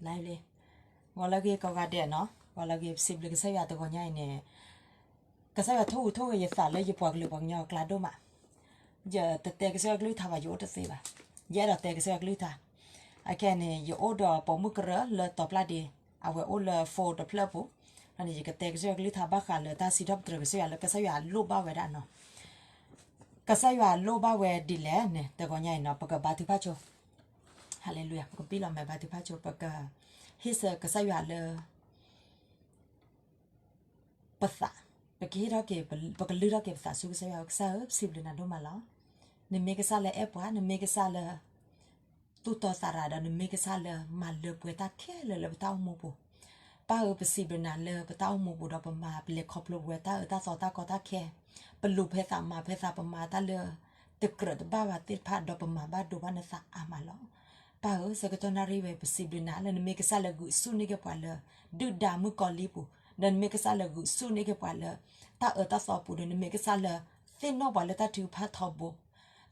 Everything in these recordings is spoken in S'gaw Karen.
လၢလံ, ဂီၤလၢအဂ့ၤကိးဂၤဒဲးနီၤ, ဂီၤလၢအဂ့ၤ ပစံးဘျုးကစၢ်ယွၤတဂီၤညါအံၤန့ၣ်, ကစၢ်ယွၤထိၣ်ဟူးထိၣ်ဂဲၤယသးလၢယပှၤကလုာ်ပှၤကညီအကျါဒိၣ်မး, ယတတဲကစၢ်ယွၤကလုၢ်ကထါဘၣ် ယအိၣ်တသ့ဘၣ်, ယအဲၣ်ဒိးတဲကစၢ်ယွၤကလုၢ်ကထါ, အခဲအံၤန့ၣ် ယအိၣ်ဒီးပိာ်မုၣ်ကရၢလၢတီၤပျၢ်ဒ့, အဝဲအိၣ်လၢ phone တဖျၢၣ်ပူၤ, န့ၣ် ယကတဲကစၢ်ယွၤကလုၢ်ကထါဘၣ်ဃးလၢတၢ်စံးထီၣ်ပတြၢၤကစၢ်ယွၤလၢကစၢ်ယွၤလိၣ်ဘၣ်ဝဲဒၣ်နီၤ ကစၢ်ယွၤလိၣ်ဘၣ်ဝဲဒ်လဲၣ်န့ၣ် တဂီၤညါအံၤနီၤ ပကဘါထုကဖၣ်ဆိ, ဟါလ့လူယၤ ပကပံၢ်လီၤမဲာ်ဘါထုကဖၣ်ဆိ ပကဟ့ၣ်ဆၢကစၢ်ယွၤလၢ ပသး, ပကဟ့ၣ်ထီၣ်က့ၤ ပကလုၢ်ထီၣ်က့ၤပသးဆူကစၢ်ယွၤ ကစၢ်ဧၢ ပစံးဘျုးနၤဒိၣ်မးလီၤ. နမ့ၢ်ကစၢ်လၢအဲၣ်ပှၤ, နမ့ၢ်ကစၢ်လၢ သူၣ်တီသးရၤဒီး နမ့ၢ်ကစၢ်လၢမၤလၢပှဲၤတၢ်ခဲလၢာ်လၢပတၢ်အိၣ်မူပူၤ, ပၢ်ဧၢ ပစံးဘျုးနၤလၢပတၢ်အိၣ်မူပူၤဒီး ပမၤပလဲၤခီဖျိပဝဲတၢ်အၢတၢ်သီတၢ်ကီတၢ်ခဲ, ပလူၤဖဲသးမၤဖဲသး ပမၤတၢ်လၢ တကြၢးတဘၣ်ဘၣ်သ့ၣ်တဖၣ် ဒီးပမၤဘၣ်ဒိဘၣ်နသးအါမးလီၤ. ပၢ်ဧၢ ဆၢကတီၢ်နၣ်ရံၣ်ဝဲ ပစံးဘျုးနၤလၢနမ့ၢ်ကစၢ်လၢဂုာ်ဆူၣ်န့ၢ်က့ၤပှၤလၢ ဒုၣ်ဒါမုၣ်ကီၤလံၢ်ပူၤ, ဒီးနမ့ၢ်ကစၢ်လၢဂုာ်ဆူၣ်န့ၢ်က့ၤပှၤလၢ တၢ်အၢတၢ်သီပူၤဒီး နမ့ၢ်ကစၢ်လၢ သ့ၣ်နီၣ်ပှၤလၢတၢ်ထုကဖၣ်ထီဘိ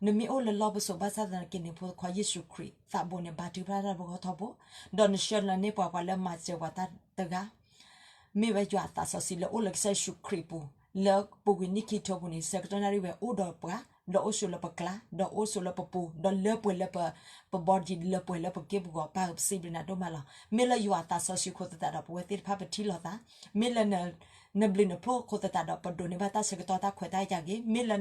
နမ့ၢ်အိၣ်လၢလီၢ်ပစိာ်ဘၣ်ဆၣ်သနာ်က့န့ၣ် ဖိခွါယ့ၣ်ၡူးခရံာ်သးဘိန့ၣ် ဘါထုကဖၣ်တၢ်တၢ်ဖိဃီထီဘိ, ဒီးနဆှၢလီၤန့ၢ်ပှၤ ပှၤလၢမၤစၢၤပှၤတၢ်တဂၤ, မ့ၢ်ဝဲယွၤအသးစီဆှံလၢအိၣ်လၢကစၢ်ယ့ၣ်ၡူးခရံာ်ပူၤ လၢပူၤကွံာ်နံၣ်ခံထိပူၤန့ၣ် ဆၢကတီၢ်နၣ်ရံၣ်ဝဲအိၣ်ဒီးပှၤ, ဒီးအိၣ်ဆိးလၢပကျါ, ဒီးအိၣ်ဆိးလၢပပူၤ, ဒီးလၢပှဲၤလၢပ ပ body လၢပှဲၤလၢပက့ၢ်ပဂီၤ ပၢ်ဧၢ ပစံးဘျုးနၤဒိၣ်မးလီၤ. မ့ၢ်လၢယွၤအသးစီဆှံအဃိသတးဒီး ပဝဲသ့ၣ်တဖၣ်ပထံၣ်လိာ်သး, မ့ၢ်လၢ နဘျုးနဖှိၣ်အဃိသတးဒီး ပဒိးန့ၢ်ဘၣ်တၢ်ဆၢကတီၢ်တၢ်ခွဲးတၢ်ယာ်ဂ့ၤ, မ့ၢ်လၢ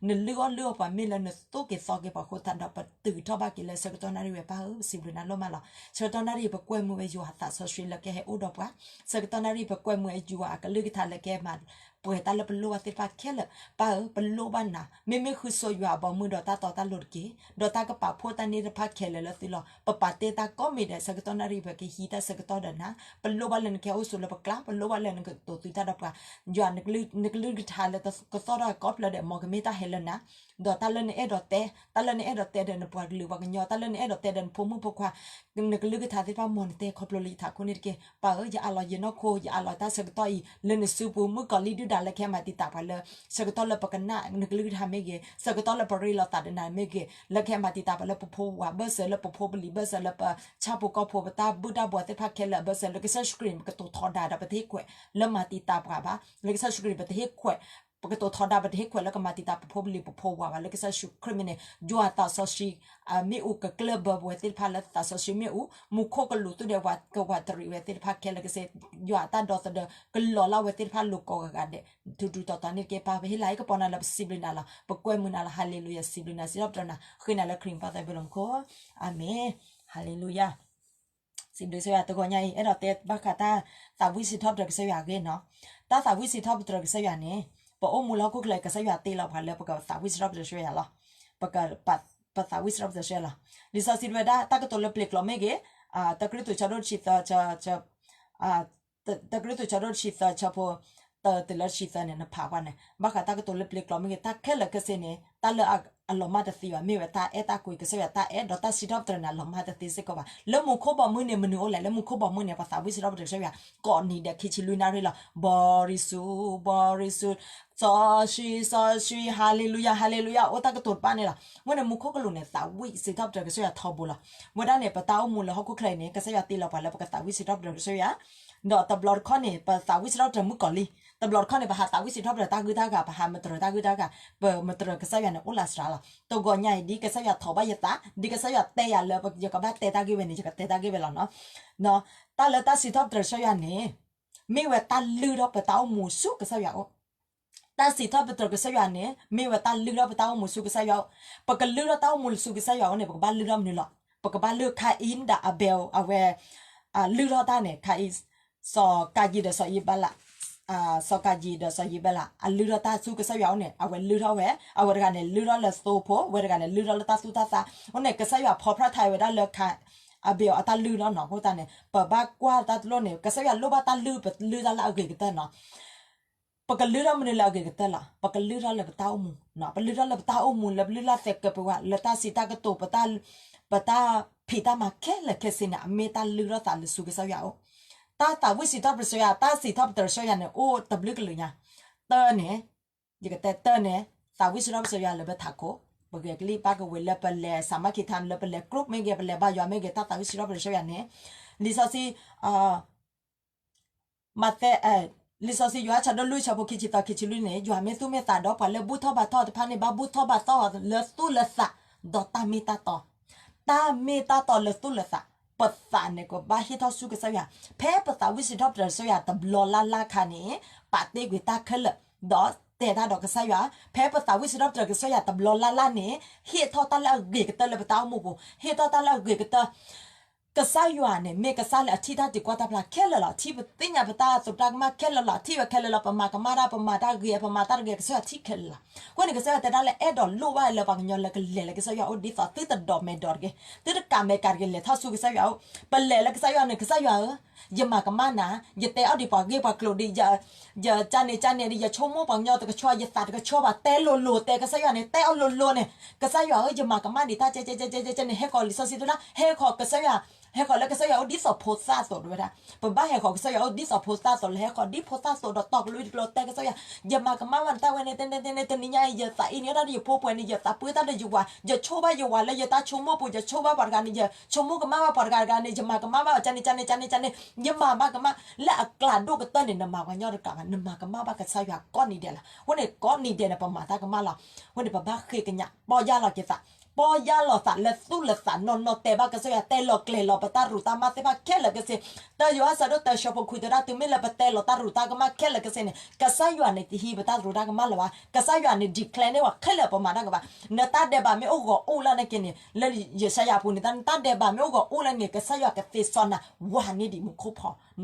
နလုၢ်အီၣ်လုၢ်အီပှၤ, မ့ၢ်လၢနသိၣ်က့ၤသီက့ၤပှၤအဃိသတးဒီး ပတုၤထီၣ်ဘၣ်က့ၤလၢဆၢကတီၢ်နၣ်ရံၣ်ဝဲ ပၢ်ဧၢ ပစံးဘျုးနၤဒိၣ်မးလီၤ. ဆၢကတီၢ်နၣ်ရံၣ် ပကွဲမုာ်ဝဲယွၤအသးစီဆှံလၢကဟဲအိၣ်ဒီးပှၤ, ဆၢကတီၢ်နၣ်ရံၣ် ပကွဲမုာ်ဝဲယွၤအကလုၢ်ကထါလၢကဟဲမၤ ပှဲၤတၢ်လၢပလိၣ်ဘၣ်သ့ၣ်တဖၣ်ခဲလၢာ်, ပၢ်ဧၢ ပလိၣ်ဘၣ်နၤ, မ့မ့ၢ်ဃုဆိယွၤအဘီအမုၢ်ဒီးတၢ်တီတၢ်လိၤတက့ၢ်, ဒီးတၢ်ကပာ်ဖှိၣ်တၢ်န့ၣ်တဖၣ်ခဲလၢာ်လၢသုလီၤ. ပပာ်တ့ၢ်တၢ်ကိးမံၤဒဲး ဆၢကတီၢ်နၣ်ရံၣ် ပကဟံးတၢ်ဆၢကတီၢ်ဒီးနၤ, ပလိၣ်ဘၣ်လၢနကဟဲအိၣ်ဆိးလၢပကျါ, ပလိၣ်ဘၣ်လၢနကတိၤသုတၢ်ဒီးပှၤ, ယွၤ နကလုၢ်ကထါလၢကသီၣ်ထီၣ်ကိးဖျၢၣ်ဒဲး မ်ကမ့ၢ်တၢ်ဟဲလၢနၤ, ဒီးတၢ်လၢနအဲၣ်ဒိးတဲ, တၢ်လၢနအဲၣ်ဒိးတဲဒီးနပှၤကလုာ်ပှၤကညီ, တၢ်လၢနအဲၣ်ဒိးတဲဒီးနဖိမုၣ်ဖိခွါ နကလုၢ်ကထါသ့ၣ်တဖၣ် မ်နတဲခီဖျိလၢယထးခိၣ်န့ၣ်တက့ၢ်. ပၢ်ဧၢ ယအးလီၤယနီၢ်ခိ ယအးလီၤတၢ်ဆၢကတီၢ်အံၤ လၢနစုပူၤ, မုၣ်ကီၤလံၢ်ဒုၣ်ဒါလၢကဟဲမၤတံာ်တာ်ပှၤလၢ ဆၢကတီၢ်လၢပကနၣ်နကလုၢ်ကထါမ့ၢ်ဂ့ၤ, ဆၢကတီၢ်လၢပရ့လိာ်သးဒီးနၤမ့ၢ်ဂ့ၤ, လၢကဟဲမၤတံာ်တာ်ပှၤလၢပဖိဝၤ ဘၢၣ်စၢၤလၢပဖိပလံၤ ဘၢၣ်စၢၤလၢပဆၣ်ဖိကီၢ်ဖိ ပတၢ်ဘုၣ်တၢ်ဘှီးသ့ၣ်တဖၣ်ခဲလၢာ် ဘၢၣ်စၢၤလၢကစၢ်ယ့ၣ်ၡူးခရံာ်န့ၣ် ပကတိၤထီဒါဒီး ပတဟ့ၣ်ခွဲးလၢမၤတံာ်တာ်ပှၤဘၣ်, လၢကစၢ်ယ့ၣ်ၡူးခရံာ်န့ၣ် ပတဟ့ၣ်ခွဲး ပကတိၤထီဒါ ပတဟ့ၣ်ခွဲးလၢကမၤတံာ်တာ်ပဖိပလံၤပဖိဝၤဘၣ်, လၢကစၢ်ယ့ၣ်ၡူးခရံာ်မ့ၢ်န့ၣ် ယွၤသးစီဆှံ မ့ၣ်အူကကျၢၢ်ဘၢပဝဲသ့ၣ်တဖၣ်လၢသးစီဆှံမ့ၣ်အူ, မူခိၣ်ကလူးသူၣ်ဒဲးဝးကဝးတရံးဝဲသ့ၣ်တဖၣ်ခဲလၢာ်ကစ့, ယွၤအတၢ်ဒီသဒၢ ကလီၤလၢ်ဝဲသ့ၣ်တဖၣ်လိၤကိးဂၤဒဲး, ထူးထူးတီၤတီၤန့ၣ်တက့ၢ်. ပၢ် ပဟ့ၣ်လၤဟ့ၣ်ကပီၤနၤလၢပစံးဘျုးနၤလီၤ. ပကွဲမုာ်နၤလီၤ. ဟါလ့လူယၤ စံးဘျုးနၤ စံးထီၣ်ပတြၢၤနၤ ဃ့နၤလၢခရံာ်ပၢ်သးဘိလီၤမူခိၣ်, အၤမ့ၣ်, ဟါလ့လူယၤ စံးဘျုးကစၢ်ယွၤ တဂီၤညါအံၤ အဲၣ်ဒိးတဲဘၣ်ဃးတၢ်သးဝံၣ်စံးထီၣ်ပတြၢၤကစၢ်ယွၤအဂ့ၢ်နီၤ. တၢ်သးဝံၣ်စံးထီၣ်ပတြၢၤကစၢ်ယွၤန့ၣ် ပအိၣ်မူလၢဟီၣ်ခိၣ်ချၢ ကစၢ်ယွၤတ့လီၤပှၤလၢပကသးဝံၣ်စံးထီၣ်ပတြၢၤကစၢ်ယွၤလီၤ. ပက ပသးဝံၣ်စံးထီၣ်ပတြၢၤကစၢ်ယွၤလီၤ. လံာ်စီဆှံတဲဝဲဒၣ် တၢ်ကတိၤလၢပျ့ၤကျိာ်မ့ၢ်ဂ့ၤ, တၢကရံၣ်သူး ဆၢဒိၣ်တဆံသၢ ဆၢ တၢကရံၣ်သူး ဆၢဒိၣ်တဆံသၢ ဆၢဖိ တၢတုၤလၢတဆံသၢန့ၣ် နဖးကွၢ်န့ၣ် ဘၣ်ဃးတၢ်ကတိၤလၢပျ့ၤကျိာ်မ့ၢ်ဂ့ၤ တၢ်ခဲလၢာ်ခဲဆ့န့ၣ် တၢ်လၢအလီၤမၢ်တသ့ဘၣ် မ့ၢ်ဝဲတၢ်အဲၣ်တၢ်ကွံ ကစၢ်ယွၤတၢ်အဲၣ် ဒီးတၢ်စံးထီၣ်ပတြၢၤန့ၣ် အလီၤမၢ်တသ့စ့ၢ်ကီးဘၣ်. လၢမူခိၣ်ဘီမုၢ်န့ၣ် မနုၤအိၣ်လဲၣ်, လၢမူခိၣ်ဘီမုၢ်န့ၣ် ပသးဝံၣ်စံးထီၣ်ပတြၢၤကစၢ်ယွၤ ကိးနံၤဒဲး ခံဆံလွံၢ်နၣ်ရံၣ်လီၤ. ဘီရံစူး ဘီရံစူး စီဆှံ စီဆှံ ဟါလ့လူယၤ ဟါလ့လူယၤ အိၣ်တၢ်ကတိၤတဖၣ်န့ၣ်လီၤ. အဃိန့ၣ် မူခိၣ်ကလူးန့ၣ် သးဝံၣ်စံးထီၣ်ပတြၢၤကစၢ်ယွၤထီဘိလီၤ. ဝဲဒၣ်န့ၣ် ပတၢ်အိၣ်မူလၢဟီၣ်ခိၣ်ချၢအံၤန့ၣ် ကစၢ်ယွၤတ့လီၤပှၤလၢပကသးဝံၣ်စံးထီၣ်ပတြၢၤကစၢ်ယွၤ ဒီးတဘျီတခီၣ်န့ၣ် ပသးဝံၣ်စံးထီၣ်ပတြၢၤမုၣ်ကီၤလံၢ်, တဘျီတခီၣ်န့ၣ် ပဟးသးဝံၣ်စံးထီၣ်ပတြၢၤတၢ်ဂုၢ်တၢ်ဂၤ ပဟးမတြၢၤတၢ်ဂုၢ်တၢ်ဂၤ, ပမတြၢၤကစၢ်ယွၤန့ၣ် အိၣ်လၢစှၤလီၤ. တဂီၤညါအံၤ ဒ်ကစၢ်ယွၤထိးဘၣ်ယသး, ဒ်ကစၢ်ယွၤတဲယၤလၢ ယကဘၣ်တဲတၢ်ဂ့ၢ်ဝဲန့ၣ် ယကတဲတၢ်ဂ့ၢ်ဝဲလီၤနီၤ. တၢ်လၢတၢ်စံးထီၣ်ပတြၢၤကစၢ်ယွၤန့ၣ် မ့ၢ်ဝဲတၢ်လုၢ်ထီၣ်ပတၢ်အိၣ်မူဆူကစၢ်ယွၤအအိၣ် တၢ်စံးထီၣ်ပတြၢၤကစၢ်ယွၤန့ၣ် မ့ၢ်ဝဲတၢ်လုၢ်ထီၣ်ပတၢ်အိၣ်မူဆူကစၢ်ယွၤအအိၣ်. ပကလုၢ်ထီၣ်တၢ်အိၣ်မူဆူကစၢ်ယွၤအအိၣ်န့ၣ် ပကဘၣ်လုၢ်ထီၣ်မနုၤလီၤ. ပကဘၣ်လုၢ် Cain ဒီး Abel အဝဲ လုၢ်ထီၣ်တၢ်န့ၣ် Cain စီၤကၤယံၤဒီးစီၤအ့ဘလး, စီၤကၤယံၤဒီးစီၤအ့ဘလး အလုၢ်ထီၣ်တၢ်ဆူကစၢ်ယွၤအအိၣ်န့ၣ် အဝဲလုၢ်ထီၣ်ဝဲ, အဝဲတဂၤန့ၣ် လုၢ်ထီၣ်လၢသိဖိ, အဝဲတဂၤန့ၣ် လုၢ်ထီၣ်လၢတၢ်သူၣ်တၢ်သး. အဃိန့ၣ် ကစၢ်ယွၤဖီဖျါထီၣ်ဝဲဒၣ်လၢ Abel အတၢ်လုၢ်လီၤနီၤ. အဃိသတးန့ၣ် ပဘၣ်ကွၢ်တၢ်တလိၣ်န့ၣ် ကစၢ်ယွၤလိၣ်ဘၣ်တၢ်လုၢ် ပလုၢ်တၢ်လၢအဂ့ၤကတၢၢ်နီၤ. ပကလုၢ်ထီၣ်မနုၤလၢအဂ့ၤကတၢၢ်လီၤ. ပကလုၢ်ထီၣ်လၢပတၢ်အိၣ်မူ, ပလုၢ်ထီၣ်လၢပတၢ်အိၣ်မူလၢ ပလုၢ်လၢ်သဲးကပဝဲ လၢတၢ်စံးတၢ်ကတိၤ ပတၢ်ဖံးတၢ်မၤခဲလၢာ်ခဲဆ့န့ၣ် အမ့ၢ်တၢ်လုၢ်ထီၣ်သးလၢဆူကစၢ်ယွၤအအိၣ်. တၢ်သးဝံၣ်စံးထီၣ်ပတြၢၤကစၢ်ယွၤ, တၢ်စံးထီၣ်ပတြၢၤကစၢ်ယွၤန့ၣ် အိၣ်တဘျုးကလုာ်ညါ. တၢ်န့ၣ် ယကတဲတၢ်န့ၣ် သးဝံၣ်စံးထီၣ်ပတြၢၤကစၢ်ယွၤလၢပထးခိၣ်, ပဂဲၤကလံၣ်ပၣ်ကဝ့ၤလၢပလဲၤ စမၤခ့ထါ လၢပလဲၤ group မ့ၢ်ဂ့ၤ ပလဲၤဘါယွၤမ့ၢ်ဂ့ၤ တၢ်သးဝံၣ်စံးထီၣ်ပတြၢၤကစၢ်ယွၤန့ၣ် လံာ်စီဆှံ မးသဲ, လံာ်စီဆှံယိၤဟၣ်ဆၢဒိၣ်လွံၢ်ဆၢဖိခံဆံသၢခံဆံလွံၢ်န့ၣ် ယွၤမ့ၢ်သူၣ်မ့ၢ်သးဒီး ပှၤလၢဘူၣ်ထီၣ်ဘါထီၣ်တဖၣ်န့ၣ် ဘၣ်ဘူၣ်ထီၣ်ဘါထီၣ်လၢသူၣ်လၢသး ဒီးတၢ်မ့ၢ်တၢ်တီ, တၢ်မ့ၢ်တၢ်တီလၢသူၣ်လၢသး, ပသးန့ၣ်ကဘၣ်ဟ့ၣ်ထီၣ်ဆူကစၢ်ယွၤ, ဖဲပသးဝံၣ်စံးထီၣ်ပတြၢၤကစၢ်ယွၤတဘျီလၢ်လၢ်ခါန့ၣ် ပာ်တ့ၢ်ကွံာ်တၢ်ခဲလၢာ်, ဒီးတဲတၢ်ဒီးကစၢ်ယွၤ, ဖဲပသးဝံၣ်စံးထီၣ်ပတြၢၤကစၢ်ယွၤတဘျီလၢ်လၢ်န့ၣ် ဟ့ၣ်ထီၣ်တၢ်လၢအဂ့ၤကတၢၢ်လၢပတၢ်အိၣ်မူပူၤ, ဟ့ၣ်ထီၣ်တၢ်လၢအဂ့ၤကတၢၢ် ကစၢ်ယွၤန့ၣ် မ့ၢ်ကစၢ်လၢအထံၣ်တၢ်သံကွၢ်တၢ်ဖျါခဲလၢာ်လီၤ. အထံၣ်ပသ့ၣ်ညါပတၢ်သရူးတၢ်ကမၣ်ခဲလၢာ်လီၤ. အထံၣ်ဝဲခဲလၢာ်လီၤ. ပမၤကမၣ်တၢ် ပမၤတၢ်ဂ့ၤ ပမၤတၢ်တဂ့ၤ ကစၢ်ယွၤထံၣ်ခဲလၢာ်လီၤ. အဃိန့ၣ် ကစၢ်ယွၤတဲဒၣ်လၢအဲၣ်ဒိးလိၣ်ဘၣ်လၢပှၤကညီလၢကလဲၤလၢကစၢ်ယွၤအိၣ်ဒ်သိးသုတဒိးမဲာ်ဒိးတဂ့ၤ, သုတကးမဲာ်ကးတဂ့ၤ, လဲၤထီၣ်ဆူကစၢ်ယွၤအိၣ်, ပလဲၤလၢကစၢ်ယွၤန့ၣ် ကစၢ်ယွၤဧၢ, ယမၤကမၣ်နၤ, ယတဲအီၣ်ဒံးပှၤဂ့ၢ်ပှၤကျိၤဒံး, ယကန့ၣ်ကန့ၣ်ဒံး ယဆိကမိၣ်ပှၤကညီတကဆှီ ယသးတကဆှီဘၣ် တဲလိၤလိၤ တဲကစၢ်ယွၤန့ၣ် တဲအီၤလိၤလိၤန့ၣ် ကစၢ်ယွၤဧၢ ယမၤကမၣ်ဒံးတၢ်ကဲကဲကဲကဲန့ၣ် ဟဲဃီၤလံာ်စီဆှံသဒၣ် ဟဲဃီၤကစၢ်ယွၤ, ဟဲဃီၤလၢကစၢ်ယွၤအိၣ်ဒ်သိးဖိသၣ်သိးတဝဲဒၣ်, ပဘၣ်ဟဲဃီၤကစၢ်ယွၤအိၣ်ဒ်သိးဖိသၣ်သိးလၢဟဲဃီၤဒ်ဖိသၣ်သိးဒီးတီၤကလုာ်တကျိၤ တဲကစၢ်ယွၤ, ယမၤကမၣ်ဘၣ်နတၢ်ဝဲန့ၣ် တဲန့ၣ်တဲန့ၣ် တနံၤညါအံၤ ယသးအံၤန့ၣ် တၢ်ဒ်ယဖိပှဲၤန့ၣ် ယသးပှဲၤတၢ်ဒီးယဝၤ, ယဆိကမိၣ်ဘၣ်ယဝၤလၢယတၢ်ဆိကမိၣ်ပူၤ ယဆိကမိၣ်ဘၣ်ပှၤတဂၤန့ၣ် ယဆိကမိၣ်ကမၣ်ဘၣ်ပှၤတဂၤတဂၤန့ၣ် ယမၤကမၣ်ဘၣ် ကန့ၣ်ကန့ၣ်ကန့ၣ်ကန့ၣ် ယမၤဘၣ်ကမၣ် လၢအကျးဒိၣ်ကတၢၢ်န့ၣ် နမၤပှၤကညီတကးဘၣ် နမၤကမၣ်ဘၣ်ကစၢ်ယွၤကိးနံၤဒဲးလီၤ. အဃိန့ၣ် ကိးနံၤဒဲးန့ၣ် ပမၤတၢ်ကမၣ်လီၤ. အဃိန့ၣ် ပဘၣ်ဃ့ကညး ပီၢ်ယၢ်လီၤက့ၤသး, ပီၢ်ယၢ်လီၤသးလၢသူၣ်လၢသးနီၢ်နီၢ် တဲဘၣ်ကစၢ်ယွၤ တဲလီၤကျဲၤလီၤပတၢ်ရူးတၢ်ကမၣ်သ့ၣ်တဖၣ်ခဲလၢာ်ခဲဆ့, တၢ်ယိၤဟၣ်ဆၢဒိၣ်တၢဆၢဖိခွံသဒၣ် တုၤမ့ၢ်လၢပတဲလီၤတၢ်ရူးတၢ်ကမၣ်ခဲလၢာ်ခဲဆ့န့ၣ် ကစၢ်ယွၤန့ၣ်တဟံးပတၢ်ရူးတၢ်ကမၣ်လၢၤဘၣ်, ကစၢ်ယွၤန့ၣ် declare န့ၢ်ပှၤခဲလၢာ် ပမၤတၢ်ကဘၣ်, နတၢ်ဒဲးဘးမ့ၢ်အိၣ်ဂီၤအိၣ်လၢန့ၣ်က့ၤန့ၣ် လၢယၡါယၤအပူၤန့ၣ် နတၢ်ဒဲးဘးမ့ၢ်အိၣ်ဂီၤအိၣ်လၢန့ၣ် ကစၢ်ယွၤကသ့စီနၤ ဝၤန့ၢ်ဒံးမူခိၣ်ဖီ,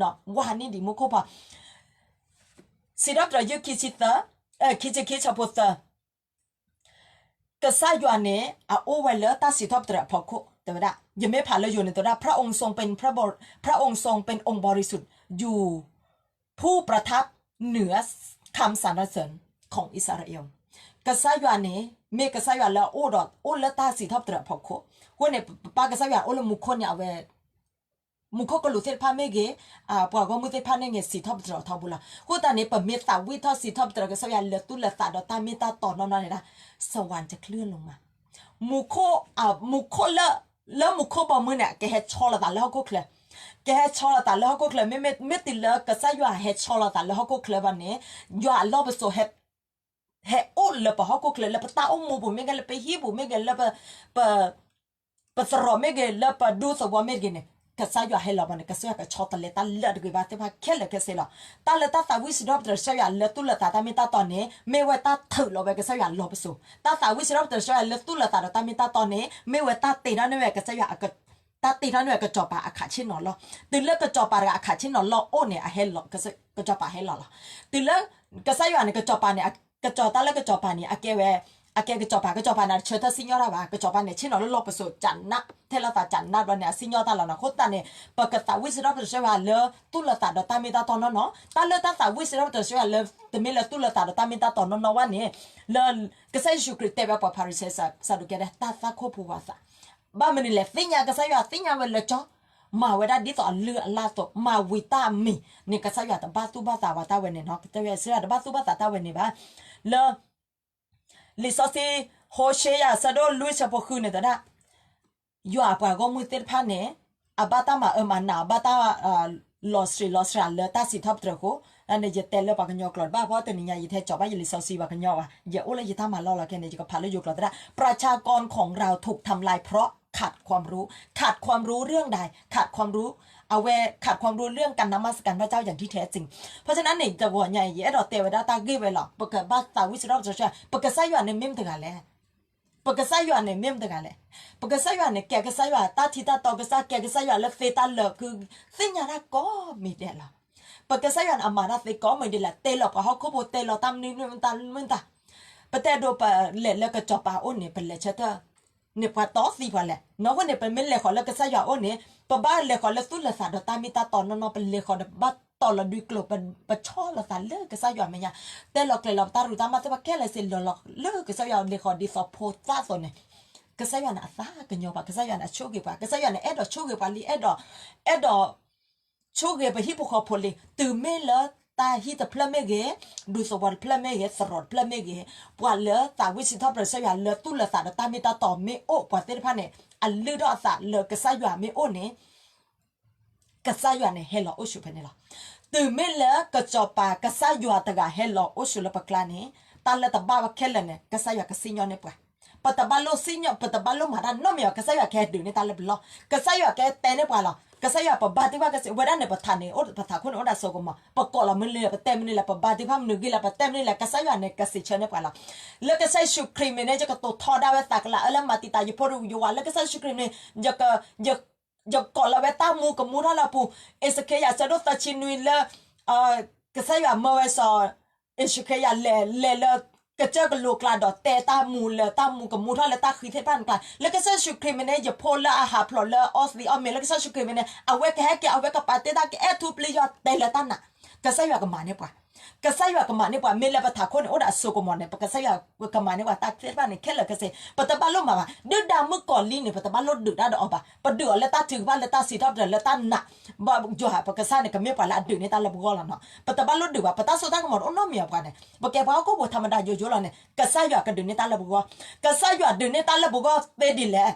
ဝၤန့ၢ်ဒံးမူခိၣ်ဖီ စံးထီၣ်ပတြၢၤယုၢ်ခံဆံသၢ, ခံဆံခံဆၢဖိသၢ, ကစၢ်ယွၤန့ၣ် အအိၣ်ဝဲလၢတၢ်စံးထီၣ်ပတြၢၤအဖီခိၣ် တဲဝဲဒၣ်, ယမ့ၢ်ဖးလၢယိၤန့ၣ် တဲဝဲဒၣ် พระองค์ทรงเป็นพระบริ- พระองค์ทรงเป็นองค์บริสุทธิ์ อยู่ผู้ประทับเหนือคำสรรเสริญของอิสราเอล ကစၢ်ယွၤန့ၣ် မ့ၢ်ကစၢ်ယွၤလၢအအိၣ်ဒီး အိၣ်လၢတၢ်စံးထီၣ်ပတြၢၤအဖီခိၣ်, အဃိန့ၣ် ပပၢ်ကစၢ်ယွၤအိၣ်လၢမူခိၣ်န့ၣ် အဝဲ မူခိၣ်ကလူးသ့ၣ်တဖၣ်မ့ၢ်ဂ့ၤ, ပှၤဂီၢ်မုၢ်သ့ၣ်တဖၣ်န့ၣ်ဂ့ၤ စံးထီၣ်ပတြၢၤအထီဘိလီၤ. အဃိသတးန့ၣ် ပမ့ၢ်သးဝံၣ်ထီၣ်စံးထီၣ်ပတြၢၤကစၢ်ယွၤလၢသူၣ်လၢသးဒီးတၢ်မ့ၢ်တၢ်တီနီၢ်နီၢ်န့ၣ်ဒၣ် สวรรค์จะเคลื่อนลงมา မူခိၣ်, မူခိၣ်လၢ, လၢမူခိၣ်ဘီမုၢ်န့ၣ် ကဟဲဆီလီၤသးလၢဟီၣ်ခိၣ်ချၢ, ကဟဲဆီလီၤသးလၢဟီၣ်ခိၣ်ချၢ, မ့မ့ၢ်တုၤလၢကစၢ်ယွၤဟဲဆီလီၤသးလၢဟီၣ်ခိၣ်ချၢဘၣ်န့ၣ်, ယွၤအလီၢ်ပစိာ် ဟဲအိၣ်လၢပဟီၣ်ခိၣ်ချၢ လၢပတၢ်အိၣ်မူပူၤမ့ၢ်ဂ့ၤ လၢပဟံၣ်ပူၤမ့ၢ်ဂ့ၤ လၢပ, ပ, ပသရိာ်မ့ၢ်ဂ့ၤ လၢပဒူသဝီမ့ၢ်ဂ့ၤန့ၣ် ကစၢ်ယွၤဟဲလီၤဘၣ်န့ၣ် ကစၢ်ယွၤကဆီတလဲတၢ်လၢာ်တဂ့ၤဘၣ်သ့ၣ်တဖၣ်ခဲလၢာ်ခဲဆ့လီၤ. တၢ်လၢတၢ်သးဝံၣ်စံးထီၣ်ပတြၢၤကစၢ်ယွၤလၢသူၣ်လၢသးတၢ်မ့ၢ်တၢ်တီန့ၣ် မ့ၢ်ဝဲတၢ်ထုးလီၤဝဲကစၢ်ယွၤလီၢ်ပစိာ်, တၢ်သးဝံၣ်စံးထီၣ်ပတြၢၤကစၢ်ယွၤလၢသူၣ်လၢသးဒီးတၢ်မ့ၢ်တၢ်တီန့ၣ် မ့ၢ်ဝဲတၢ်တ့ထီၣ်န့ၢ်ဝဲကစၢ်ယွၤ တၢ်တ့ထီၣ်န့ၢ်ဝဲကစီၤပၤအခးဆ့ၣ်နီၤလီၢ်, တုၤလၢကစီၤပၤတဂၤအခးဆ့ၣ်နီၤလီၢ်အိၣ်န့ၣ် အဟဲလီၤ, ကစီၤပၤဟဲလီၤလီၤ. တုၤလၢ ကစၢ်ယွၤန့ၣ် ကစီၤပၤန့ၣ်, ကစီၤတၢ်လၢကစီၤပၤန့ၣ် အကဲဝဲ, အကဲကစီၤပၤ, ကစီၤပၤန့ၣ် တဆၢထၢၣ်စံၣ်ညီၣ်တၢ်ဘၣ်, ကစီၤပၤန့ၣ် ဆ့ၣ်နီၤလၢလီၢ်ပစိာ် ကနး, ထဲလီၤသးကနးဘျီန့ၣ် အစံၣ်ညီၣ်တၢ်လီၤနီၤ. အဃိသတးန့ၣ် ပကသးဝံၣ်စံးထီၣ်ပတြၢၤကစၢ်ယွၤလၢသူၣ်လၢသးဒီးတၢ်မ့ၢ်တၢ်တီနီၢ်နီၢ်, တၢ်လၢတၢ်သးဝံၣ်စံးထီၣ်ပတြၢၤကစၢ်ယွၤလၢ တမ့ၢ်လၢသူၣ်လၢသးဒီးတၢ်မ့ၢ်တၢ်တီနီၢ်နီၢ်ဘၣ်န့ၣ်, လၢ ကစၢ်ယ့ၣ်ၡူးခရံာ်တဲဝဲပှၤဖၤရံၤၡဲ စၤဒူးကဲ တၢ်သၣ်ခိၣ်ဖိဝါသး ဘၣ်မနုၤလဲၣ် သ့ၣ်ညါကစၢ်ယွၤ သ့ၣ်ညါဝဲလၢကၠီ, မၤဝဲဒၣ်ဒ်သိးအလုၢ်အလၢ်အသိး မၤဝံၤတၢ်အမံၤန့ၣ် ကစၢ်ယွၤတဘၣ်သူၣ်ဘၣ်သးဝဲတၢ်ဝဲန့ၣ်နီၤ, ကစၢ်ယွၤတဘၣ်သူၣ်ဘၣ်သးတၢ်ဝဲန့ၣ်ဘၣ်. လၢ လံာ်စီဆှံ ဟိၤၡ့ယၤ ဆၢဒိၣ်လွံၢ် ဆၢဖိဃုန့ၣ်တဲဒၣ် ယွၤအပှၤဂီၢ်မုၢ်သ့ၣ်တဖၣ်န့ၣ် အဘၣ်တၢ်မၤအၢမၤနး အဘၣ်တၢ် လီၤစှၤလီၤစှၤလၢတၢ်စံးထီၣ်ပတြၢၤအဃိ, န့ၣ်ယတဲလၢပှၤကညီကျိာ်တဘၣ် ဖဲတနံၤညါ ယထဲကၠီၤဘၣ်ယလံာ်စီဆှံပှၤကညီဘၣ်, ယအိၣ်လၢယတၢ်မၤလီၢ်လီၤခဲန့ၣ် ယကဖးလၢယိၤကျိာ်သရၣ်, ประชากรของเราถูกทำลายเพราะขาดความรู้ ขาดความรู้เรื่องใด ขาดความรู้ အဝဲ ขาดความรู้เรื่องการนมัสการพระเจ้าอย่างที่แท้จริง. เพราะฉะนั้นန့ၣ် တဂီၤညါအံၤ ယအဲၣ်ဒိးတဲဝဲဒၣ်တၢ်ဂ့ၢ်ဝဲလီၤ. ပကဘၣ်သးဝံၣ်စံးထီၣ်ပတြၢၤ ပကစၢ်ယွၤန့ၣ်မ့ၢ်မတဂၤလဲၣ် ပကစၢ်ယွၤန့ၣ်မ့ၢ်မတဂၤလဲၣ်. ပကစၢ်ယွၤန့ၣ် ကဲကစၢ်ယွၤတၢ်ထံတၢ်တီကစၢ်, ကဲကစၢ်ယွၤလၢသ့တၢ်လၢာ် ကသ့ၣ်ညါတၢ်ကိးမံၤဒဲးလီၤ. ပကစၢ်ယွၤန့ၣ် အမၤတၢ်သ့ကိးမံၤဒဲးလီၤ. တဲလီၤပှၤဟီၣ်ခိၣ်ဖိ တဲလီၤတၢ်မနုၤမနုၤမတၤမတၤ, ပတဲဒိးပလဲၤလၢကစီၤပၤအအိၣ်န့ၣ် ပလဲၤဆၢထၢၣ် န့ၣ်ပှၤတီသံပှၤလဲၣ်. အဃိန့ၣ် ပမ့ၢ်လဲၤဃီၤလၢကစၢ်ယွၤအအိၣ်န့ၣ် ပဘၣ်လဲၤဃီၤလၢသူၣ်လၢသးဒီးတၢ်မ့ၢ်တၢ်တီနီၢ်နီၢ်, ပလဲၤဃီၤဒီးပဘၣ်တီၤလီၤဒုးကျိာ်, ပဆီလီၤသးလၢကစၢ်ယွၤမဲာ်ညါ, တဲလီၤကျဲၤလီၤပတၢ်ရူးတၢ်မၤသ့ၣ်တဖၣ်ခဲလၢာ်စ့ၢ် လီၤလီၤလၢကစၢ်ယွၤ လဲၤဃီၤဒ်သိးဖိသၣ်သိးန့ၣ်, ကစၢ်ယွၤန့ၣ်အသးကညီၤပှၤ, ကစၢ်ယွၤန့ၣ်အဆိၣ်ဂ့ၤပှၤ, ကစၢ်ယွၤန့ၣ်အဲၣ်ဒိးဆိၣ်ဂ့ၤပှၤလံ, အဲၣ်ဒိး အဲၣ်ဒိး ဆိၣ်ဂ့ၤပဟံၣ်ဖိဃီဖိလံ. တုၤမ့ၢ်လၢတၢ်ဟံၣ်တဖျၢၣ်မ့ၢ်ဂ့ၤ, ဒူသဝီတဖျၢၣ်မ့ၢ်ဂ့ၤ, သရိာ်တဖျၢၣ်မ့ၢ်ဂ့ၤ, ပှၤလၢသးဝံၣ်စံးထီၣ်ပတြၢၤကစၢ်ယွၤလၢသူၣ်လၢသးဒီးတၢ်မ့ၢ်တၢ်တီမ့ၢ်အိၣ်, ပှၤသ့ၣ်တဖၣ်န့ၣ် အလုၢ်ထီၣ်အသးလၢကစၢ်ယွၤမ့ၢ်အိၣ်န့ၣ်, ကစၢ်ယွၤန့ၣ်ဟဲလီၤအိၣ်ဆူၣ်ဖဲန့ၣ်လီၤ. တုၤမ့ၢ်လၢကစီၤပၤကစၢ်ယွၤတဂၤဟဲလီၤအိၣ်ဆူၣ်လၢပကျါန့ၣ်, တၢ်လၢတဘၣ်ဝဲခဲလၢာ်န့ၣ် ကစၢ်ယွၤကစံၣ်ညီၣ်န့ၢ်ပှၤ. ပတဘၣ်လိၣ်စံၣ်ညီၣ် ပတဘၣ်လိၣ်မၤတၢ်နီတမံၤဘၣ်, ကစၢ်ယွၤကဟဲဒုးန့ၢ်တၢ်လၢပဂီၢ်, ကစၢ်ယွၤကဟဲတဲန့ၢ်ပှၤလီၤ. ကစၢ်ယွၤပဘါထုကဖၣ်ကစ့ၢ် ဝဲဒၣ်န့ၣ် ပထးန့ၣ် ပထးခိၣ်န့ၣ်အိၣ်ဒၣ်စိကမီၤ, ပကိးလီၤမနုၤလဲၣ် ပတဲမနုၤလဲၣ် ပဘါထုကဖၣ်မနုၤဂ့ၤလဲၣ် ပတဲမနုၤလဲၣ် ကစၢ်ယွၤန့ၣ် ကစံးဆၢန့ၢ်ပှၤလီၤ. လၢကစၢ်ယ့ၣ်ၡူးခရံာ်မံၤန့ၣ် ယကတိၤထီဒါဝဲသးကလၤအၢလၢမၤတံာ်တာ်ယဖိတယွၤလၢကစၢ်ယ့ၣ်ၡူးခရံာ်မံၤန့ၣ် ယကိးလီၤဝဲတၢ်မူကမူထီၣ်လၢအပူၤ, အ့းစက့ယၤဆၢဒိၣ်သၢဆံနွံလၢ ကစၢ်ယွၤမၢဝဲစီၤ အ့းစက့ယၤလဲၤ လဲၤလၢ ကစၢၢ်ကလိကျါဒီးတဲတၢ်မူလၢ တၢ်မူကမူထီၣ်လၢတၢ်ဃံသ့ၣ်တဖၣ်န့ၣ်ကျါ လၢကစၢ်ယ့ၣ်ၡူးခရံာ်မံၤန့ၣ် ယဖိလၢအဟးဖျိးလၢအီသံးအီမ့ၤ လၢကစၢ်ယ့ၣ်ၡူးခရံာ်မံၤန့ၣ် အဝဲကဟဲက့ၤ အဝဲကပာ်တ့ၢ်တၢ် ကအဲၣ်ထူပျံၤယွၤတဲလၢတၢ်နာ်, ကစၢ်ယွၤကမၤန့ၢ်ပှၤ ကစၢ်ယွၤကမၤန့ၢ်ပှၤ မ့ၢ်လၢပထးခိၣ်န့ၣ် အိၣ်ဒီးအစိကမီၤန့ၣ် ပကစၢ်ယွၤကမၤန့ၢ်ပှၤတၢ်သ့ၣ်တဖၣ်န့ၣ် ခဲလၢာ်ခဲဆ့ ပတဘၣ်လိၣ်မၤဘၣ်. ဒုၣ်ဒါမုၣ်ကီၤလံၢ်န့ၣ် ပတဘၣ်လိၣ်ဒုးတၢ်ဒီးအီၤဘၣ်. ပဒုးအီၤလၢတၢ်ထုကဖၣ် လၢတၢ်စံးထီၣ်ပတြၢၤလၢတၢ်နာ်, ဘၣ်ယွၤပကစၢ်န့ၣ် ကမ့ၢ်ပှၤလၢအဒုးန့ၢ်တၢ်လၢပဂီၢ်လီၤနီၤ. ပတဘၣ်လိၣ်ဒုးဘၣ်. ပတၢ်စိတၢ်ကမီၤတအိၣ်နီတမံၤအပှၤန့ၣ် ပကဲပှၤဟီၣ်ခိၣ်ဖိထးမတၤယိယိလီၤန့ၣ် ကစၢ်ယွၤကဒုးန့ၢ်တၢ်လၢပဂီၢ်, ကစၢ်ယွၤဒုးန့ၢ်တၢ်လၢပဂီၢ်သ့ဒ်လဲၣ်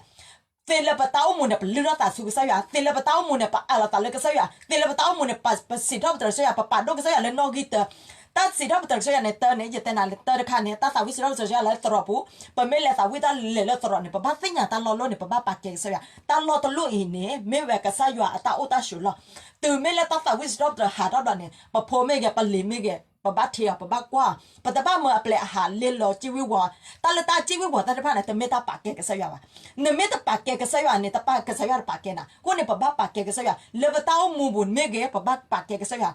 သ့လၢပတၢ်အိၣ်မူန့ၣ် ပလုၢ်ထီၣ်သးဆူကစၢ်ယွၤ, သ့လၢပတၢ်အိၣ်မူန့ၣ် ပအးလီၤသးလၢကစၢ်ယွၤ, သ့လၢပတၢ်အိၣ်မူန့ၣ် ပစံးထီၣ်ပတြၢၤကစၢ်ယွၤ, ပပာ်ဒိၣ်ကစၢ်ယွၤလၢနီၣ်ဂံၢ်တၢ, တၢ်စံးထီၣ်ပတြၢၤကစၢ်ယွၤန့ၣ် တၢ်န့ၣ် ယတဲနၤလၢတၢ်တခါန့ၣ် တၢ်သးဝံၣ်စံးထီၣ်ပတြၢၤကစၢ်ယွၤလၢသရိာ်ပူၤ, ပမ့ၢ်လဲၤသးဝံၣ်တၢ်လဲၤလၢသရိာ်န့ၣ် ပဘၣ်သ့ၣ်ညါတၢ်လီၢ်လိၣ်န့ၣ် ပဘၣ်ပာ်ကဲကစၢ်ယွၤ, တၢ်လီၢ်တလိၣ်အံၤန့ၣ် မ့ၢ်ဝဲကစၢ်ယွၤအတၢ်အိၣ်တၢ်ဆိးလီၤ. တုၤမ့ၢ်လၢတၢ်သးဝံၣ်စံးထီၣ်ပတြၢၤဟးထီၣ်ဒီးန့ၣ် ပဖိမ့ၢ်ဂ့ၤ ပလံၤမ့ၢ်ဂ့ၤ ပဘၣ်ထံးအီၤ ပဘၣ်ကွၢ်အီၤ, ပတဘၣ်မၢအပျဲၢ်အဟးလ့လီၤစံၣ်ဝံၣ်ဝီၤ, တၢ်လၢတၢ်စံၣ်ဝံၣ်ဝီၤသ့ၣ်တဖၣ်န့ၣ် တမ့ၢ်တၢ်ပာ်ကဲကစၢ်ယွၤဘၣ်. နမ့ၢ်တပာ်ကဲကစၢ်ယွၤန့ၣ် တပာ်ကစၢ်ယွၤတပာ်ကဲနၤ, အဃိန့ၣ် ပဘၣ်ပာ်ကဲကစၢ်ယွၤ လၢပတၢ်အိၣ်မူပူၤမ့ၢ်ဂ့ၤ ပဘၣ်ပာ်ကဲကစၢ်ယွၤ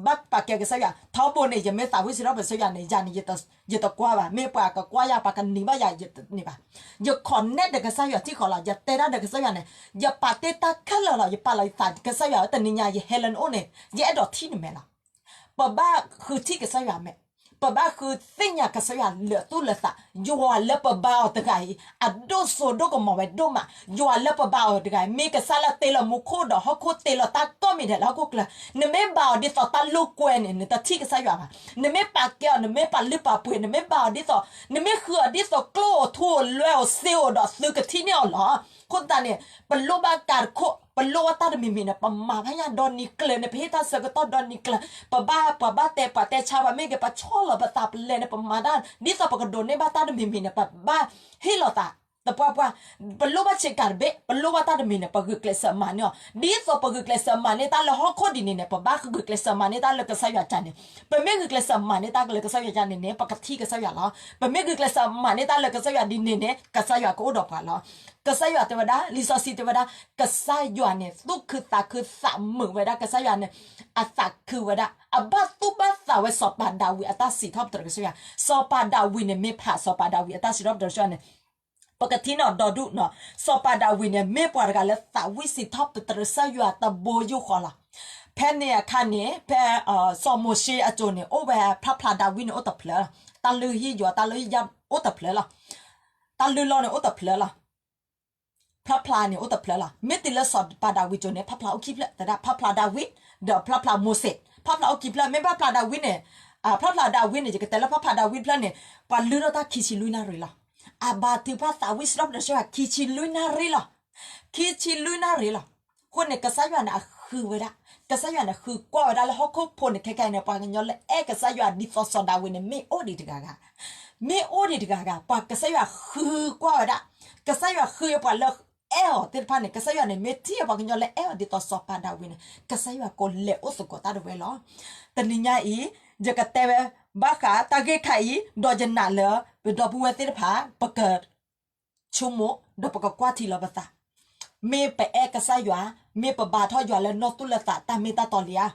ဘၣ်ပာ်ကဲကစၢ်ယွၤ, ထီဘိန့ၣ် ယမ့ၢ်သးဝံၣ်စံးထီၣ်ပတြၢၤကစၢ်ယွၤန့ၣ် ယၤန့ၣ် ယတကွၢ်ဘၣ်, မ့ၢ်ပှၤကကွၢ်ယၤ ပှၤကနံၤဘၣ်ယၤ ယတန့ၢ်ဘၣ်. ယ connect ဒီးကစၢ်ယွၤထံၣ်ဃီလီၤ, ယတဲတၢ်ဒီးကစၢ်ယွၤန့ၣ်, ယပာ်တ့ၢ်တၢ်ခဲလၢာ်လီၤ, ယပာ်လီၤယသးကစၢ်ယွၤဧၢ တနံၤညါယဟဲလၢနအိၣ်န့ၣ် ယအဲၣ်ဒိးထံၣ်နမဲာ်လီၤ. ပဘၣ်ဃုထံၣ်ကစၢ်ယွၤမဲာ်, ပဘၣ်ဃုသ့ၣ်ညါကစၢ်ယွၤလၢာ်သူၣ်လၢာ်သး, ယွၤလၢပဘါအီၤတဂၤအံၤ အဒိၣ်စိဒိၣ်ကမီၤဝဲဒိၣ်မး, ယွၤလၢပဘါအီၤတဂၤအံၤ မ့ၢ်ကစၢ်လၢတ့လီၤမူခိၣ်ဒီးဟီၣ်ခိၣ် တ့လီၤတၢ်ကိးမံၤဒဲးလၢဟီၣ်ခိၣ်ချၢ, နမ့ၢ်ဘါအီၤဒ်သိးတၢ်လိာ်ကွဲန့ၣ် နတထံၣ်ကစၢ်ယွၤဘၣ်. နမ့ၢ်ပာ်ကဲအီၤ နမ့ၢ်ပာ်လုၢ်ပာ်ပှ့ၤ နမ့ၢ်ဘါအီၤဒ်သိး နမ့ၢ်ဃုအီၤဒ်သိးကျိၣ်ဧိၤထူဧိၤလွဲဧိၤစ့ဧိၤဒီးသုကထံၣ်န့ၢ်အီၤလီၤ. အဃိသတးန့ၣ် ပလိၣ်ဘၣ်ကၤတခိၣ်, ပလိၣ်ဘၣ်တၢ်တမံၤမံၤန့ၣ် ပမၤဘၣ်ညါဒီနံၤကျၢၤန့ၣ် ပဟ့ၣ်တၢ်ဆၢကတီၢ်ဒီနံၤကျၢၤ, ပဘၣ်ပှၤဘၣ်တဲပှၤတဲဆါပှၤမ့ၢ်ဂ့ၤ ပဆီၣ်လီၤပသးပလဲၤန့ၣ် ပမၤတၢ် ဒ်သိးပကဒိးန့ၢ်ဘၣ်တၢ်တမံၤမံၤန့ၣ် ပဘၣ်ဟ့ၣ်လီၤသး သပှၢ်ပှၢ်, ပလိၣ်ဘၣ်ဆ့ကၤတဘ့ၣ်, ပလိၣ်ဘၣ်တၢ်တမံၤန့ၣ် ပဂုာ်ကျဲးစၢးမၤန့ၢ်အီၤ, ဒ်သိးပဂုာ်ကျဲးစၢးမၤန့ၢ်တၢ်လၢဟီၣ်ခိၣ်ဒ်န့ၣ်န့ၣ် ပဘၣ်ဂုာ်ကျဲးစၢးမၤန့ၢ်တၢ်လၢကစၢ်ယွၤကါန့ၣ်, ပမ့ၢ်ဂုာ်ကျဲးစၢးမၤန့ၢ်တၢ်လၢကစၢ်ယွၤကါန့ၣ်န့ၣ် ပကထံၣ်ကစၢ်ယွၤလီၤ. ပမ့ၢ်ဂုာ်ကျဲးစၢးမၤန့ၢ်တၢ်လၢကစၢ်ယွၤဒ်န့ၣ်န့ၣ် ကစၢ်ယွၤကအိၣ်ဒီးပှၤလီၤ. ကစၢ်ယွၤတဲဝဲဒၣ် လံာ်စီဆှံတဲဝဲဒၣ် ကစၢ်ယွၤန့ၣ် သူၣ်ခုသးခုသးမုာ်ဝဲဒၣ် ကစၢ်ယွၤန့ၣ် အသးခုဝဲဒၣ် အဘၣ်သူၣ်ဘၣ်သးဝဲစီၤပၤဒၤဝံးအတၢ်စံးထီၣ်ပတြၢၤကစၢ်ယွၤ, စီၤပၤဒၤဝံးန့ၣ် မ့ၢ်ဖးစီၤပၤဒၤဝံးအတၢ်စံးထီၣ်ပတြၢၤကစၢ်ယွၤန့ၣ် ပကထံၣ်နီၣ်ဒီဒူၣ်နီၣ်, စီၤပၤဒၤဝံးန့ၣ် မ့ၢ်ပှၤတဂၤလၢသးဝံၣ်စံးထီၣ်ပတြၢၤကစၢ်ယွၤတဘိယူၢ်ဃီလီၤ. ဖဲန့ၣ်အခါန့ၣ် ဖဲ စီၤမိၤၡ့အစိၤန့ၣ် အိၣ်ဝဲဖျါဖျါဒၤဝံးန့ၣ်အိၣ်တဖျၢၣ်, တၢ်လုၢ်ဟံၣ်ယွၤ တၢ်လုၢ်ဟံၣ်ယါအိၣ်တဖျၢၣ်လီၤ. တၢ်လုၢ်လီၢ်န့ၣ်အိၣ်တဖျၢၣ်လီၤ. ဖျါဖျါန့ၣ်အိၣ်တဖျၢၣ်လီၤ. မ့ၢ်တုၤလၢစီၤပၤဒၤဝံးစိၤန့ၣ် ဖျါဖျါအိၣ်ခံဖျၢၣ်, သဒၣ်ဖျါဖျါဒၤဝံး ဒီးဖျါဖျါမိၤၡ့, ဖျါဖျါအိၣ်ခံဖျၢၣ်, မ့ၢ်ဖျါဖျါဒၤဝံးန့ၣ် ဖျါဖျါဒၤဝံးန့ၣ် ယကတဲလၢဖျါဖျါဒၤဝံးတဖျၢၣ်န့ၣ် ပှၤလုၢ်ထီၣ်တၢ်ခံဆံလွံၢ်နၣ်ရံၣ်လီၤ. အဘါထုကဖၣ်သးဝံၣ်စံးထီၣ်ပတြၢၤကစၢ်ယွၤခံဆံလွံၢ်နၣ်ရံၣ်လီၤ. ခံဆံလွံၢ်နၣ်ရံၣ်လီၤ. အဃိန့ၣ် ကစၢ်ယွၤန့ၣ်အဃုဝဲဒၣ်, ကစၢ်ယွၤန့ၣ်ဃုကွၢ်ဝဲဒၣ်လၢဟီၣ်ခိၣ်ဖိန့ၣ် ခဲကနံၣ်အံၤန့ၣ် ပှၤကညီလၢအဲၣ်ကစၢ်ယွၤဒ်သိးစီၤဒၤဝံးန့ၣ် မ့ၢ်အိၣ်ဒံးတဂၤဂၤ, မ့ၢ်အိၣ်ဒံးတဂၤဂၤ, ပှၤကစၢ်ယွၤဃုကွၢ်ဝဲဒၣ်, ကစၢ်ယွၤဃုပှၤလၢအဲၣ်အီၤသ့ၣ်တဖၣ်န့ၣ် ကစၢ်ယွၤန့ၣ်မ့ၢ်ထံၣ်ပှၤကညီလၢအဲၣ်အီၤဒ်သိးစီၤပၤဒၤဝံးန့ၣ် ကစၢ်ယွၤကလဲၤအိၣ်သကိးတၢ်ဒၣ်ဝဲလီၤ. တနံၤညါအံၤ ယကတဲဝဲ ဘၣ်ဃးတၢ်ဂ့ၢ်ခါအံၤ ဒီးယနာ်လၢ ပဒီပုၢ်ဝဲၢ်သ့ၣ်တဖၣ် ပက ဆိကမိၣ် ဒီးပကကွၢ်ထံလီၤပသး, မ့ၢ်ပအဲၣ်ကစၢ်ယွၤ, မ့ၢ်ပဘါထီၣ်ယွၤလၢနီၢ်သူၣ်လၢသးတၢ်မ့ၢ်တၢ်တီလံဧါ,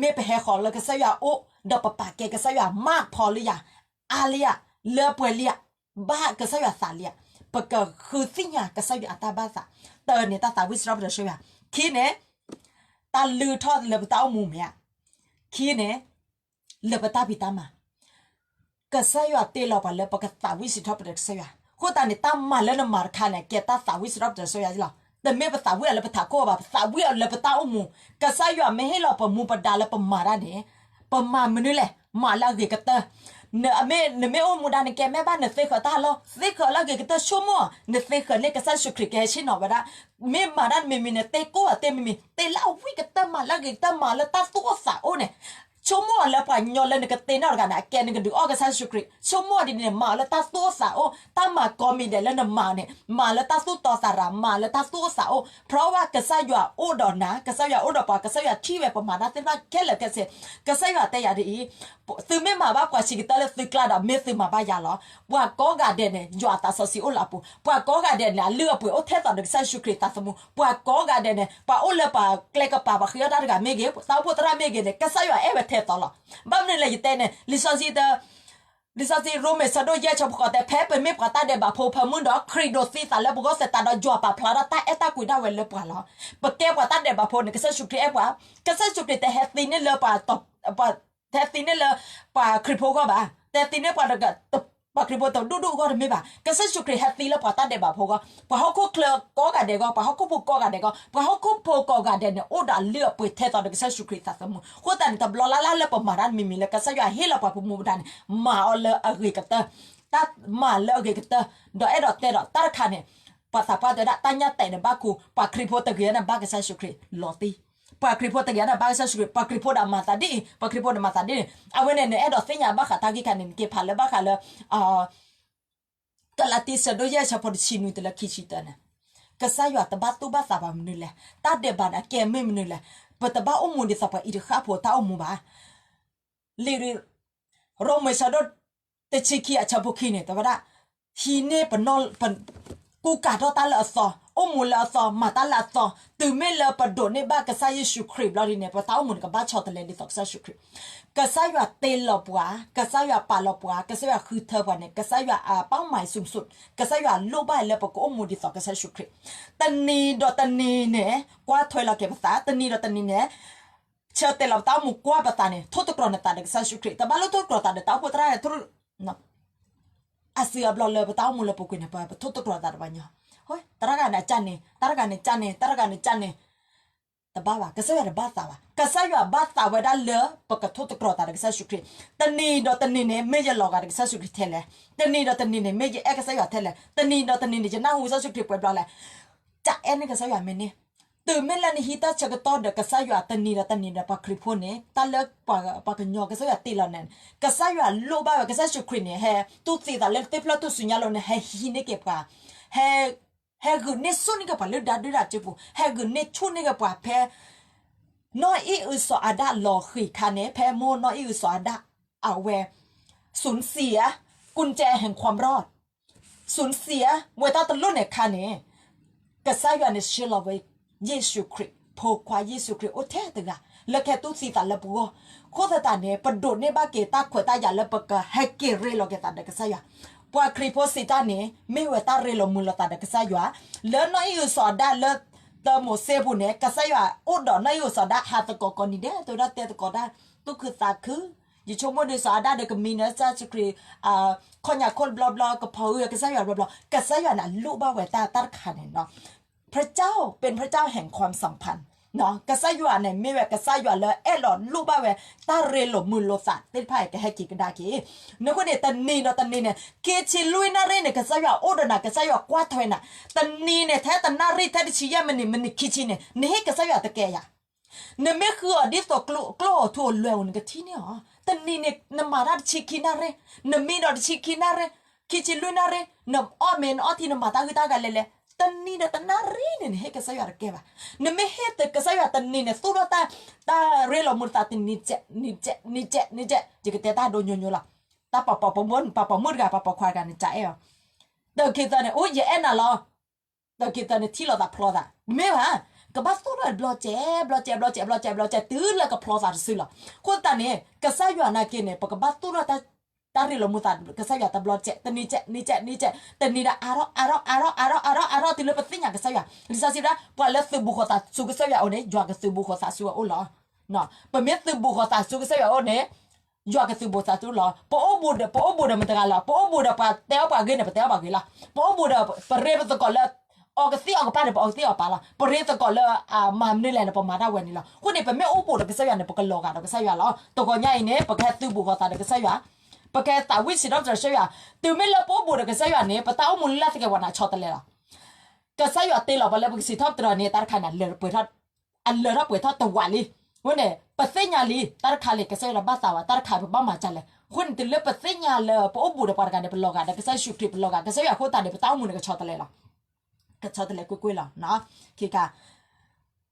မ့ၢ်ပဟဲဃီၤလၢကစၢ်ယွၤအအိၣ် ဒီးပပာ်ကဲကစၢ်ယွၤမးဖီလံဧါ, အါလံဧါ, လၢပှဲၤလံဧါ, ဘၣ်ကစၢ်ယွၤသးလံဧါ, ပကဃုသ့ၣ်ညါကစၢ်ယွၤအတၢ်ဘၣ်သး, တၢန့ၣ် တၢ်သးဝံၣ်စံးထီၣ်ပတြၢၤကစၢ်ယွၤ, ခံန့ၣ် တၢ်လုၢ်ထီၣ်လၢပတၢ်အိၣ်မူမ့ၢ်ဧါ, ခံန့ၣ် လၢပတၢ်ဖံးတၢ်မၤ ကစၢ်ယွၤတ့လီၤပှၤလၢပကသးဝံၣ်စံးထီၣ်ပတြၢၤကစၢ်ယွၤ, အဃိသတးန့ၣ် တၢ်မၤလၢနမၤတခါန့ၣ် ကဲတၢ်သးဝံၣ်စံးထီၣ်ပတြၢၤကစၢ်ယွၤလီၤ. တမ့ၢ်ပသးဝံၣ်အီၤလၢပထးခိၣ်ဘၣ်, ပသးဝံၣ်အီၤလၢပတၢ်အိၣ်မူ, ကစၢ်ယွၤမ့ၢ်ဟ့ၣ်လီၤပမူပဒါလၢပမၤတၢ်န့ၣ်, ပမၤမနုၤလဲၣ်, မၤလၢအဂ့ၤကတၢၢ်, နမ့ၢ်အိၣ်မူဒါနကဲမဲာ်ဘၣ် နသ့ဃၢၤတၢ်လီၤ, သ့ဃၢၤလၢအဂ့ၤကတၢၢ် ဆိကမိၣ် နသ့ဃၢၤန့ၢ်ကစၢ်ယ့ၣ်ၡူးခရံာ်ကဟဲဆ့ၣ်နီၤဝဲဒၣ်, မ့ၢ်မၤတၢ်တမံၤမံၤန့ၣ် သ့ကိၢ်အီၤတမံၤမံၤ သ့လၢအဝံၣ်ကတၢၢ် မၤလၢအဂ့ၤကတၢၢ် မၤလၢတၢ်သူၣ်အိၣ်သးအိၣ်န့ၣ်, ဆိကမိၣ်အီၤလၢပှၤကညီလၢနကသ့န့ၢ်အီၤတဂၤန့ၣ် အကဲနကဒုးအီၣ်ကစၢ်ယ့ၣ်ၡူးခရံာ်, ဆိကမိၣ်အီၤဒ်န့ၣ် မၤအီၤလၢတၢ်သူၣ်အိၣ်သးအိၣ်, တၢ်မၤကိးမံၤဒဲးလၢနမၤန့ၣ် မၤလၢတၢ်သူၣ်တီသးရၤ မၤလၢတၢ်သူၣ်အိၣ်သးအိၣ်, เพราะว่าကစၢ်ယွၤအိၣ်ဒီးနၤ, ကစၢ်ယွၤအိၣ်ဒီးပှၤ, ကစၢ်ယွၤထံၣ်ဝဲပမၤတၢ်သ့ၣ်တဖၣ်ခဲလၢာ်ခဲဆ့, ကစၢ်ယွၤတဲယၤဒ်အံၤ, သုမ့ၢ်မၤဘၣ်ပှၤဆံးကတၢၢ်လၢသုကျါဒီး မ့ၢ်သုမၤဘၣ်ယၤလီၤ. ပှၤကိးဂၤဒဲးန့ၣ် ယွၤအသးစီဆှံအိၣ်လၢအပူၤ, ပှၤကိးဂၤဒဲးန့ၣ် အလုၢ်အပှ့ၤအိၣ်ထဲသိးဒီးကစၢ်ယ့ၣ်ၡူးခရံာ်သးသမူ, ပှၤကိးဂၤဒဲးန့ၣ် ပှၤအိၣ်လၢပှၤကျဲကပၤ ပှၤဃ့အီၣ်တၢ်တဂၤမ့ၢ်ဂ့ၤ, သးအိၣ်ဖှိၣ်သရၣ်မ့ၢ်ဂ့ၤန့ၣ် ကစၢ်ယွၤအဲၣ်ဝဲထဲသိးလီၤ. ဘၣ်မနုၤလဲၣ်ယတဲန့ၣ် လံာ်စီဆှံ လံာ်စီဆှံရိမ့ၤဆၢဒိၣ်ယဲၢ်ဆၢဖိဃိးတဲ ဖဲပမ့ၢ်ပှၤတၢ်ဒဲးဘးဖိ ဖဲမုၢ်ဒီးခရံာ်ဒိးသံသးလၢပဂီၢ်သတးဒီး ယွၤပာ်ဖျါထီၣ်တၢ်အဲၣ်တၢ်ကွံဒၣ်ဝဲလၢပှၤလီၤ. ပကဲပှၤတၢ်ဒဲးဘးဖိန့ၣ် ကစၢ်ယ့ၣ်ၡူးခရံာ်အဲၣ်ပှၤ, ကစၢ်ယ့ၣ်ၡူးခရံာ်တဟဲသံန့ၢ်လၢပှၤ, တဟဲသံန့ၢ်လၢပှၤခရံာ်ဖိအဂီၢ်ဘၣ်, တဟဲသံန့ၢ်ပှၤ, ပှၤခရံာ်ဖိတဒူၣ်ဒူၣ်အဂီၢ်တမ့ၢ်ဘၣ်, ကစၢ်ယ့ၣ်ၡူးခရံာ်ဟဲသံလၢပှၤတၢ်ဒဲးဘးဖိအဂီၢ်, ပှၤဟီၣ်ခိၣ်ချၢကိးဂၤဒဲးအဂီၢ်, ပှၤဟီၣ်ခိၣ်ဖိကိးဂၤဒဲးအဂီၢ်, ပှၤဟီၣ်ခိၣ်ဖိကိးဂၤဒဲးန့ၣ် အိၣ်ဒီးအလုၢ်အပှ့ၤထဲသိးဒီးကစၢ်ယ့ၣ်ၡူးခရံာ်သးသမူ, အဃိသတးန့ၣ် တဘျီလၢ်လၢ်လၢပမၤတၢ်တမံၤမံၤလၢကစၢ်ယွၤဟ့ၣ်လီၤပှၤပမူပဒါန့ၣ် မၤအီၤလၢအဂ့ၤကတၢၢ်, တၢ်မၤလၢအဂ့ၤကတၢၢ်, ဒီးအဲၣ်ဒိးတဲဒီးတၢ်တခါန့ၣ်, ပှၤသးပှၢ်တဲဝဲဒၣ် တၢ်ညၣ်တဲာ်န့ၣ်ဘၣ်ခူ, ပှၤခရံာ်ဖိတဂ့ၤန့ၣ်ဘၣ်ကစၢ်ယ့ၣ်ၡူးခရံာ်လီၤတံၢ်, ပှၤခရံာ်ဖိတဂ့ၤန့ၣ်ဘၣ်ကစၢ်ယ့ၣ်ၡူးခရံာ်, ပှၤခရံာ်ဖိဒီးမၤသးဒ်အံၤ, ပှၤခရံာ်ဖိဒီးမၤသးဒ်န့ၣ်, အဝဲန့ၣ်နအဲၣ်ဒိးသ့ၣ်ညါဘၣ်ဃးတၢ်ဂ့ၢ်ခါန့ၣ် နက့ၤဖးလၢဘၣ်ဃးလၢ ကလၤတံ ဆၢဒိၣ်ယဲၢ်ဆၢဖိတဆံနွံတုၤလၢခံဆံတၢန့ၣ်, ကစၢ်ယွၤတဘၣ်သူၣ်ဘၣ်သးပှၤမနုၤလဲၣ်, တၢ်ဒဲးဘးန့ၣ် အကဲမ့ၢ်မနုၤလဲၣ်, ပတဘၣ်အိၣ်မူဒ်သိးပှၤအံၤတဃၣ်ဖိတၢ်အိၣ်မူဘၣ်. လံာ်ရိမ့ၤဆၢဒိၣ်တဆံခံအဆၢဖိခံန့ၣ် တဲဝဲဒၣ်, ဟံးန့ၢ်ပနီၢ်, ကူကၤထီၣ်တၢ်လၢအသီ, အိၣ်မူလၢအသီ, မၤတၢ်လၢအသီ, တုၤမ့ၢ်လၢပဒိးန့ၢ်ဘၣ်ကစၢ်ယ့ၣ်ၡူးခရံာ်ဘျီဒ်န့ၣ် ပတၢ်အိၣ်မူန့ၣ် ကဘၣ်ဆီတလဲဒ်သိးကစၢ်ယ့ၣ်ၡူးခရံာ် ကစၢ်ယွၤတ့လီၤပှၤ, ကစၢ်ယွၤပာ်လီၤပှၤ, ကစၢ်ယွၤဃုထၢပှၤန့ၣ် ကစၢ်ယွၤအပာ်မၤစုာ်စုာ်, ကစၢ်ယွၤလိၣ်ဘၣ်လၢပကအိၣ်မူဒ်သိးကစၢ်ယ့ၣ်ၡူးခရံာ်, တနံၤဒီးတနံၤန့ၣ် ကွၢ်ထွဲလီၤက့ၤပသး, တနံၤဒီးတနံၤန့ၣ် ဆၢတဲာ်လီၤပတၢ်အိၣ်မူကွၢ်ပသးန့ၣ် ထိၣ်သတြီၤနသးဒီးကစၢ်ယ့ၣ်ၡူးခရံာ်, တဘၣ်လိၣ်ထိၣ်သတြီၤသးဒီးတၢ်အိၣ်ဖှိၣ်သရၣ် အစုအဘျီလၢပတၢ်အိၣ်မူလၢပူၤကွံာ်န့ၣ် ပထိၣ်သတြီၤသးတဘၣ်ညီ, တၢ်တဂၤန့ၣ်ကန့ၣ်, တၢ်တဂၤန့ၣ်ကန့ၣ်, တၢ်တဂၤန့ၣ်ကန့ၣ်, တဘၣ်ဘၣ်, ကစၢ်ယွၤတဘၣ်သးဘၣ်, ကစၢ်ယွၤဘၣ်သးဝဲဒၣ်လၢပကထိၣ်သတြီၤသးဒီးကစၢ်ယ့ၣ်ၡူးခရံာ်, တနံၤဒီးတနံၤန့ၣ် မ့ၢ်ယလီၤဂာ်ဒီးကစၢ်ယ့ၣ်ၡူးခရံာ်ထဲလဲၣ်, တနံၤဒီးတနံၤန့ၣ် မ့ၢ်ယအဲၣ်ကစၢ်ယွၤထဲလဲၣ်, တနံၤဒီးတနံၤန့ၣ် ယနၢ်ဟူကစၢ်ယ့ၣ်ၡူးခရံာ်ပှဲၤဘျီလဲၣ် တၢ်အဲၣ်န့ၢ်ကစၢ်ယွၤမ့ၢ်န့ၢ်, တုၤမ့ၢ်လၢနဟံးတၢ်ဆၢကတီၢ်ဒီးကစၢ်ယွၤတနံၤဒီးတနံၤဒီးပှၤခရံာ်ဖိန့ၣ် တၢ်လၢပှၤကညီကစၢ်ယွၤတ့လီၤန့ၣ်, ကစၢ်ယွၤလိၣ်ဘၣ်ဝဲ ကစၢ်ယ့ၣ်ၡူးခရံာ်န့ၣ် ဟဲတူၢ်သံသးလၢသ့ၣ်ဖျၢၣ်ထူၣ်စုညါလိၤန့ၣ် ဟဲဟံးန့ၢ်က့ၤပှၤ, ဟဲ, ဟဲဂုာ်န့ၢ်ဆူၣ်န့ၢ်က့ၤပှၤလၢတၢ်ဒုၣ်တၢ်စုပူၤ, ဟဲဂုာ်န့ၢ်ဆူၣ်န့ၢ်က့ၤပှၤဖဲ နီၢ်အံၣ်အုစီၤအၤဒၣ်လီၤဃံၤခါန့ၣ် ဖဲမိၢ်နီၢ်အံၣ်အုစီၤအၤဒၣ် အဝဲ สูญเสียกุญแจแห่งความรอด สูญเสีย ဝဲတၢ်တလိၣ်န့ၣ်ခါန့ၣ် ကစၢ်ယွၤန့ၣ်ဆှၢလီၤဝဲ ယ့ၣ်ၡူးခရံာ် ဖိခွါယ့ၣ်ၡူးခရံာ်အိၣ်ထဲတဂၤ လၢကဟဲတူၢ်သံသးလၢပဂီၢ်, အဃိသတးန့ၣ် ပဒိးန့ၢ်ဘၣ်က့ၤတၢ်ခွဲးတၢ်ယာ်လၢပကဟဲက့ၤရ့လိာ်က့ၤသးဒီးကစၢ်ယွၤ, ပှၤခရံာ်ဖိစံးတၢ်န့ၣ် မ့ၢ်ဝဲတၢ်ရ့လိာ်မုာ်လိာ်သးဒီးကစၢ်ယွၤ, လၢနီၢ်အံၣ်အုစီၤအၤဒၣ်လၢ တၢမိၤၡ့ပူၤန့ၣ် ကစၢ်ယွၤအိၣ်ဒီးနီၢ်အံၣ်အုစီၤအၤဒၣ်ဟးသကိးကိးနံၤဒဲး တဲဝဲဒၣ်တဲသကိးတၢ် သူၣ်ခုသးခု ယဆိကမိၣ်ဒ်စီၤအၤဒၣ်ဒီးကမံၤန့ၣ် ကစၢ်ယ့ၣ်ၡူးခရံာ် ခီၣ်ညါခိၣ်ဘျီဘျီ ကဖီၣ်ဟုၣ်ကစၢ်ယွၤဘျီဘျီ ကစၢ်ယွၤန့ၣ်လိၣ်ဘၣ်ဝဲတၢ်တၢ်တခါန့ၣ် พระเจ้าเป็นพระเจ้าแห่งความสัมพันธ์ ကစၢ်ယွၤန့ၣ်မ့ၢ်ဝဲကစၢ်ယွၤလၢအဲၣ်လီၤလိၣ်ဘၣ်ဝဲ တၢ်ရ့လိာ်မုာ်လိာ်သးသ့ၣ်တဖၣ်အံၤကဟဲက့ၤကဒါက့ၤ, နဃိန့ၣ် တနံၤဒီးတနံၤန့ၣ် ခံဆံလွံၢ်နၣ်ရံၣ်န့ၣ် ကစၢ်ယွၤအိၣ်ဒီးနၤ ကစၢ်ယွၤကွၢ်ထွဲနၤ, တနံၤန့ၣ် ထဲတနၣ်ရံၣ် ထဲတဆံယဲၢ်မံးနံး မံးနံးခံဆံန့ၣ် နဟ့ၣ်ကစၢ်ယွၤတကဲယၤ နမ့ၢ်ဃုအီၤဒ်သိးကျိအိၣ်ထူအိၣ်လွဲၢ်ဧိၤ နကထံၣ်န့ၢ်အီၤ, တနံၤန့ၣ် နမၤတၢ်တဆံခံနၣ်ရံၣ်, နမံဒီးတဆံခံနၣ်ရံၣ်, ခံဆံလွံၢ်နၣ်ရံၣ်, နအီၣ်မ့ၤနအီထံ နမၤတၢ်ဂ့ၢ်တၢ်ဂၤလဲၤလဲၤ, တနံၤဒီးတနၣ်ရံၣ်န့ၣ် နဟ့ၣ်ကစၢ်ယွၤတကဲဘၣ်. နမ့ၢ်ဟ့ၣ်ကစၢ်ယွၤတနံၤန့ၣ် သူၣ်ထီၣ်တၢ်, တၢ်ရ့လိာ်မုာ်လိာ်သးတနံၤကဲး, နံၤကဲး, နံၤကဲး, နံၤကဲး, ယကတဲတၢ်ဒိညိညိလီၤ. တၢ်ပှၤပိာ်မုၣ်တဂၤ ပှၤပိာ်ခွါတဂၤန့ၣ် ကအဲၣ်အီၤ တခံသၢန့ၣ် အိၣ်ယအဲၣ်နၤလီၤ. တခံသၢန့ၣ် ထံၣ်လိာ်သးဖျီသး မ့ၢ်ဘၣ်, ကဘၣ်သူၣ်ထီၣ်ဘျီကဲး ဘျီကဲး ဘျီကဲး ဘျီကဲး ဘျီကဲး တုၤလၢကဖျီသးတစုလီၤ. အဃိသတးန့ၣ် ကစၢ်ယွၤနာ်က့န့ၣ် ပကဘၣ်သူၣ်ထီၣ်တၢ်, တၢ်ရ့လိာ်မုာ်သး ကစၢ်ယွၤတဘျီကဲး တနံၤကဲး နံၤကဲး နံၤကဲး တနံၤဒီးအါထီၣ် အါထီၣ် အါထီၣ် အါထီၣ် အါထီၣ် တုၤလၢပသ့ၣ်ညါကစၢ်ယွၤ. လံာ်စီဆှံတဲ ပှၤလၢသုးဘူးဃီၤသးဆူကစၢ်ယွၤအအိၣ်န့ၣ် ယွၤကသုးဘူးဃီၤသးဆူအအိၣ်လီၤ. ပမ့ၢ်သုးဘူးဃီၤသးဆူကစၢ်ယွၤအအိၣ်န့ၣ် ယွၤကသုးဘူးသးဆူလီၤ. ပအိၣ်ဘူးဒီး, ပအိၣ်ဘူးဒီးမတၤတဂၤလီၤ. ပအိၣ်ဘူးဒီးပှၤတဲအီၣ်ပှၤဂ့ၤန့ၣ် ပတဲအီၣ်ပှၤဂ့ၤလီၤ. ပအိၣ်ဘူးဒီး ပရ့ပသကိးလၢ အီကသံၣ်အီကပၤန့ၣ် ပအီကသံၣ်အီကပၤလီၤ. ပရ့သကိးလၢအမၤမနုၤလဲၣ်န့ၣ် ပမၤတၢ်ဝဲန့ၣ်လီၤ. အဃိန့ၣ် ပမ့ၢ်အိၣ်ဘူးဒီးကစၢ်ယွၤန့ၣ် ပကလီၤဂာ်ဒီးကစၢ်ယွၤလီၤ. တဂီၤညါအံၤန့ၣ် ပကဟဲသုးဘူးဃီၤသးဒီးကစၢ်ယွၤ, ပကသးဝံၣ်စံးထီၣ်ပတြၢၤကစၢ်ယွၤ, တုၤမ့ၢ်လၢပအိၣ်ဘူးဒီးကစၢ်ယွၤန့ၣ် ပတၢ်အိၣ်မူလၢ်လၢ်သကဲးပဝးန့ၣ်ဆီတလဲလီၤ. ကစၢ်ယွၤတ့လီၤပှၤလၢပကစံးထီၣ်ပတြၢၤန့ၣ် တၢ်တခါန့ၣ် အလၢထီၣ်ပှဲၤထီၣ်တဝးလံ. အဃိန့ၣ် ပသ့ၣ်ညါလံ တၢ်တခါလံ ကစၢ်ယွၤတဘၣ်သးဝဲ တၢ်တခါပဘၣ်မၤဒ်လဲၣ်. အဃိန့ၣ် တုၤလၢပသ့ၣ်ညါလၢပအိၣ်ဘူးဒီးပှၤတဂၤန့ၣ် ပလီၤဂာ်ဒီးကစၢ်ယ့ၣ်ၡူးခရံာ် ပလီၤဂာ်ကစၢ်ယွၤအဃိသတးန့ၣ် ပတၢ်အိၣ်မူန့ၣ်ကဆီတလဲလီၤ. ကဆီတလဲကွ့ၢ်ကွ့ၢ်လီၤ. ခံခါ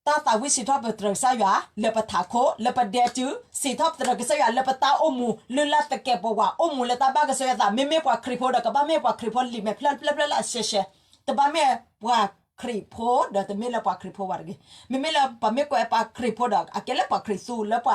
တၢ်သးဝံၣ်စံးထီၣ်ပတြၢၤကစၢ်ယွၤ လၢပထးခိၣ် လၢပဒဲတုၤ စံးထီၣ်ပတြၢၤကစၢ်ယွၤလၢပတၢ်အိၣ်မူ လုၢ်လၢ်သကဲးပဝး အိၣ်မူလၢတၢ်ဘၣ်ကစၢ်ယွၤသး မ့မ့ၢ်ပှၤခရံာ်ဖိဒီး ကဘၣ်မ့ၢ်ပှၤခရံာ်ဖိလံာ်မဲာ်ဖျၢၣ်ဖျၢၣ်ဖျၢၣ်လၢအရှဲရှဲ, တဘၣ်မ့ၢ်ပှၤခရံာ်ဖိဒီးတမ့ၢ်လၢပှၤခရံာ်ဖိဝဲတဂ့ၤ. မ့မ့ၢ်လၢပမ့ၢ်ကွဲးပှၤခရံာ်ဖိဒီး အကဲလၢပှၤခရံာ်သူ လၢပှ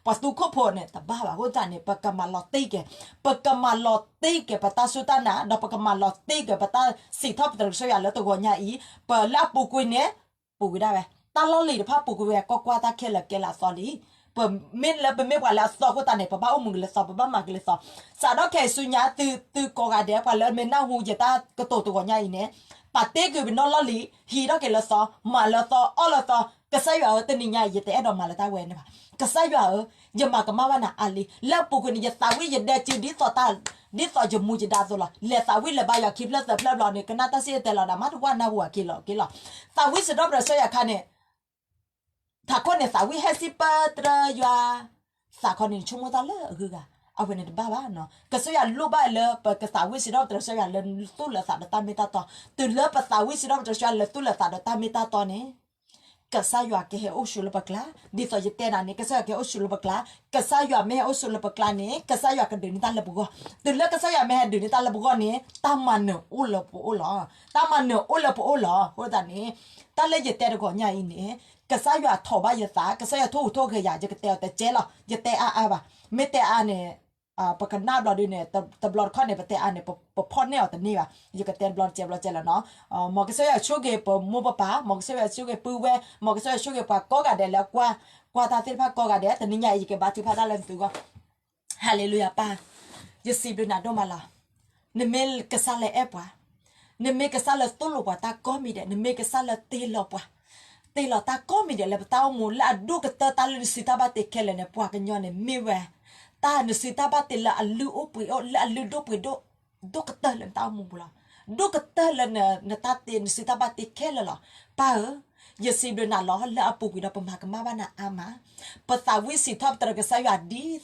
ၤသူခိၣ်ဖိန့ၣ် တဘၣ်ဘၣ်. အဃိသတးန့ၣ် ပကမၤလီၤတံၢ်က့ၤ ပကမၤလီၤတံၢ်က့ၤပတၢ်စူၢ်တၢ်နာ် ဒီးပကမၤလီၤတံၢ်က့ၤပတၢ်စံးထီၣ်ပတြၢၤကစၢ်ယွၤလၢတဂီၤညါအံၤ ပလၢအပူၤကွံာ်န့ၣ် ပူၤကွံာ်ဒၣ်ဝဲ တၢ်လီၢ်လံၤတဖၣ်ပူၤကွံာ်ဝဲ ကွၢ်ကွၢ်တၢ်ခဲလၢာ်ကဲလၢအသီလံ. ပမ့ၢ်လၢပမ့ၢ်ပှၤလၢအသီအဃိသတးန့ၣ် ပဘၣ်အိၣ်မူက့ၤလၢသီ ပဘၣ်မၤက့ၤလၢသီ. စးထီၣ်ခဲအံၤဆူညါ သုသုကိးဂၤဒဲး ပှၤလၢမ့ၢ်နၢ်ဟူယတၢ်ကတိၤတဂီၤညါအံၤန့ၣ် ပာ်တ့ၢ်ကွံာ်ပနီၢ်လီၢ်လံၤ ဟံးထီၣ်က့ၤလၢသီ မၤလၢသီ အီၣ်လၢသီ, ကစၢ်ယွၤဧၢ တနံၤညါအံၤ ယတအဲၣ်ဒိးမၤလၢတၢ်ဝဲန့ၣ်ဘၣ်. ကစၢ်ယွၤဧၢ ယမၤကမၣ်ဘၣ်နၤအါလံ. လၢအပူၤကွံာ်န့ၣ် ယသးဝံၣ်ယဒဲစု ဒ်သိးယမူယဒါအသိးလီၤ. လဲၤသးဝံၣ်လၢၤဘၣ်ယွၤခံဖျၢၣ်သၢဖျၢၣ်ဘျီန့ၣ် ကနၣ်တၢ်စံၣ်တဲၤတဲလီၤဒီး မၤတဝၣ်နၢ်ဟူအက့ၤလီၤက့ၤလီၤ. သးဝံၣ်စံးထီၣ်ပတြၢၤကစၢ်ယွၤအခါန့ၣ် ထးခိၣ်န့ၣ် သးဝံၣ်ဟဲစံးပတြၢၤယွၤ သးခီန့ၣ် ဆိကမိၣ်တၢ်လၢအဂုၤအဂၤ အဝဲန့ၣ်တဘၣ်ဘၣ်. ကစၢ်ယွၤလိၣ်ဘၣ်လၢပကသးဝံၣ်စံးထီၣ်ပတြၢၤကစၢ်ယွၤလၢသူၣ်လၢသးဒီးတၢ်မ့ၢ်တၢ်တီ. တုၤလၢပသးဝံၣ်စံးထီၣ်ပတြၢၤကစၢ်ယွၤလၢသူၣ်လၢသးဒီးတၢ်မ့ၢ်တၢ်တီန့ၣ် ကစၢ်ယွၤကဟဲအိၣ်ဆိးလၢပကျါ, ဒ်သိးယတဲနၤန့ၣ် ကစၢ်ယွၤကဟဲအိၣ်ဆိးလၢပကျါ, ကစၢ်ယွၤမ့ၢ်ဟဲအိၣ်ဆိးလၢပကျါန့ၣ် ကစၢ်ယွၤကဒုးန့ၢ်တၢ်လၢပဂီၢ်, တုၤလၢကစၢ်ယွၤမ့ၢ်ဟဲဒုးန့ၢ်တၢ်လၢပဂီၢ်န့ၣ် တၢ်မၤနၢၤအိၣ်လၢပအိၣ်လီၤ. တၢ်မၤနၢၤအိၣ်လၢပအိၣ်လီၤ. အဃိသတးန့ၣ် တၢ်လၢယတဲတဂီၤညါအံၤန့ၣ် ကစၢ်ယွၤထိးဘၣ်ယသး, ကစၢ်ယွၤထိၣ်ဟူးထိၣ်ဂဲၤယၤ, ယကတဲအီၤတကဲလီၤ. ယတဲအါအါဘၣ်. မ့ၢ်တဲအါန့ၣ် ပကနၣ်ဘျီဒုန့ၣ် တဘျီတခီၣ်န့ၣ် ပတဲအါန့ၣ် ပဖီၣ်န့ၢ်အီၤတန့ၢ်ဘၣ်. ယကတဲတဘျီတကဲဘျီကဲလီၤနီၤ. မ်ကစၢ်ယွၤဆိၣ်ဂ့ၤပမိၢ်ပပၢ်, မ်ကစၢ်ယွၤဆိၣ်ဂ့ၤပုၢ်ဝဲၢ်, မ်ကစၢ်ယွၤဆိၣ်ဂ့ၤပှၤကိးဂၤဒဲးလၢကွၢ်, ကွၢ်တၢ်သ့ၣ်တဖၣ်ကိးဂၤဒဲး, တနံၤညါအံၤ ယကဘါထုကဖၣ်တၢ်လၢသုဂီၢ်. ဟၤလ့လူယၤပၢ်, ယစံးဘျုးနၤဒိၣ်မးလီၤ. နမ့ၢ်ကစၢ်လၢအဲၣ်ပှၤ, နမ့ၢ်ကစၢ်လၢသိၣ်လိပှၤတၢ်ကိးမံၤဒဲး, နမ့ၢ်ကစၢ်လၢတ့လီၤပှၤ, တ့လီၤတၢ်ကိးမံၤဒဲးလၢပတၢ်အိၣ်မူ လၢအဒိၣ်ကတၢၢ်တၢ်လၢနစုတၢ်ဘၣ်တ့ခဲလၢာ်န့ၣ် ပှၤကညီန့ၣ်မ့ၢ်ဝဲ တၢ်နစုတၢ်ဘၣ်တ့လၢအလုၢ်အိၣ်ပှ့ၤအိၣ် လၢအလုၢ်ဒိၣ်ပှ့ၤဒိၣ် ဒိၣ်ကတၢၢ်လၢနတၢ်အိၣ်မူပူၤလီၤ. ဒိၣ်ကတၢၢ်လၢနတၢ်တ့ နစုတၢ်ဘၣ်တ့ခဲလၢာ်လီၤ. ပၢ်ဧၢ, ယစံးဘျုးနၤလီၤ လၢအပူၤကွံာ်ဒီးပမၤကမၣ်ဘၣ်နၤအါမး, ပသးဝံၣ်စံးထီၣ်ပတြၢၤကစၢ်ယွၤဒ်သိးဒီး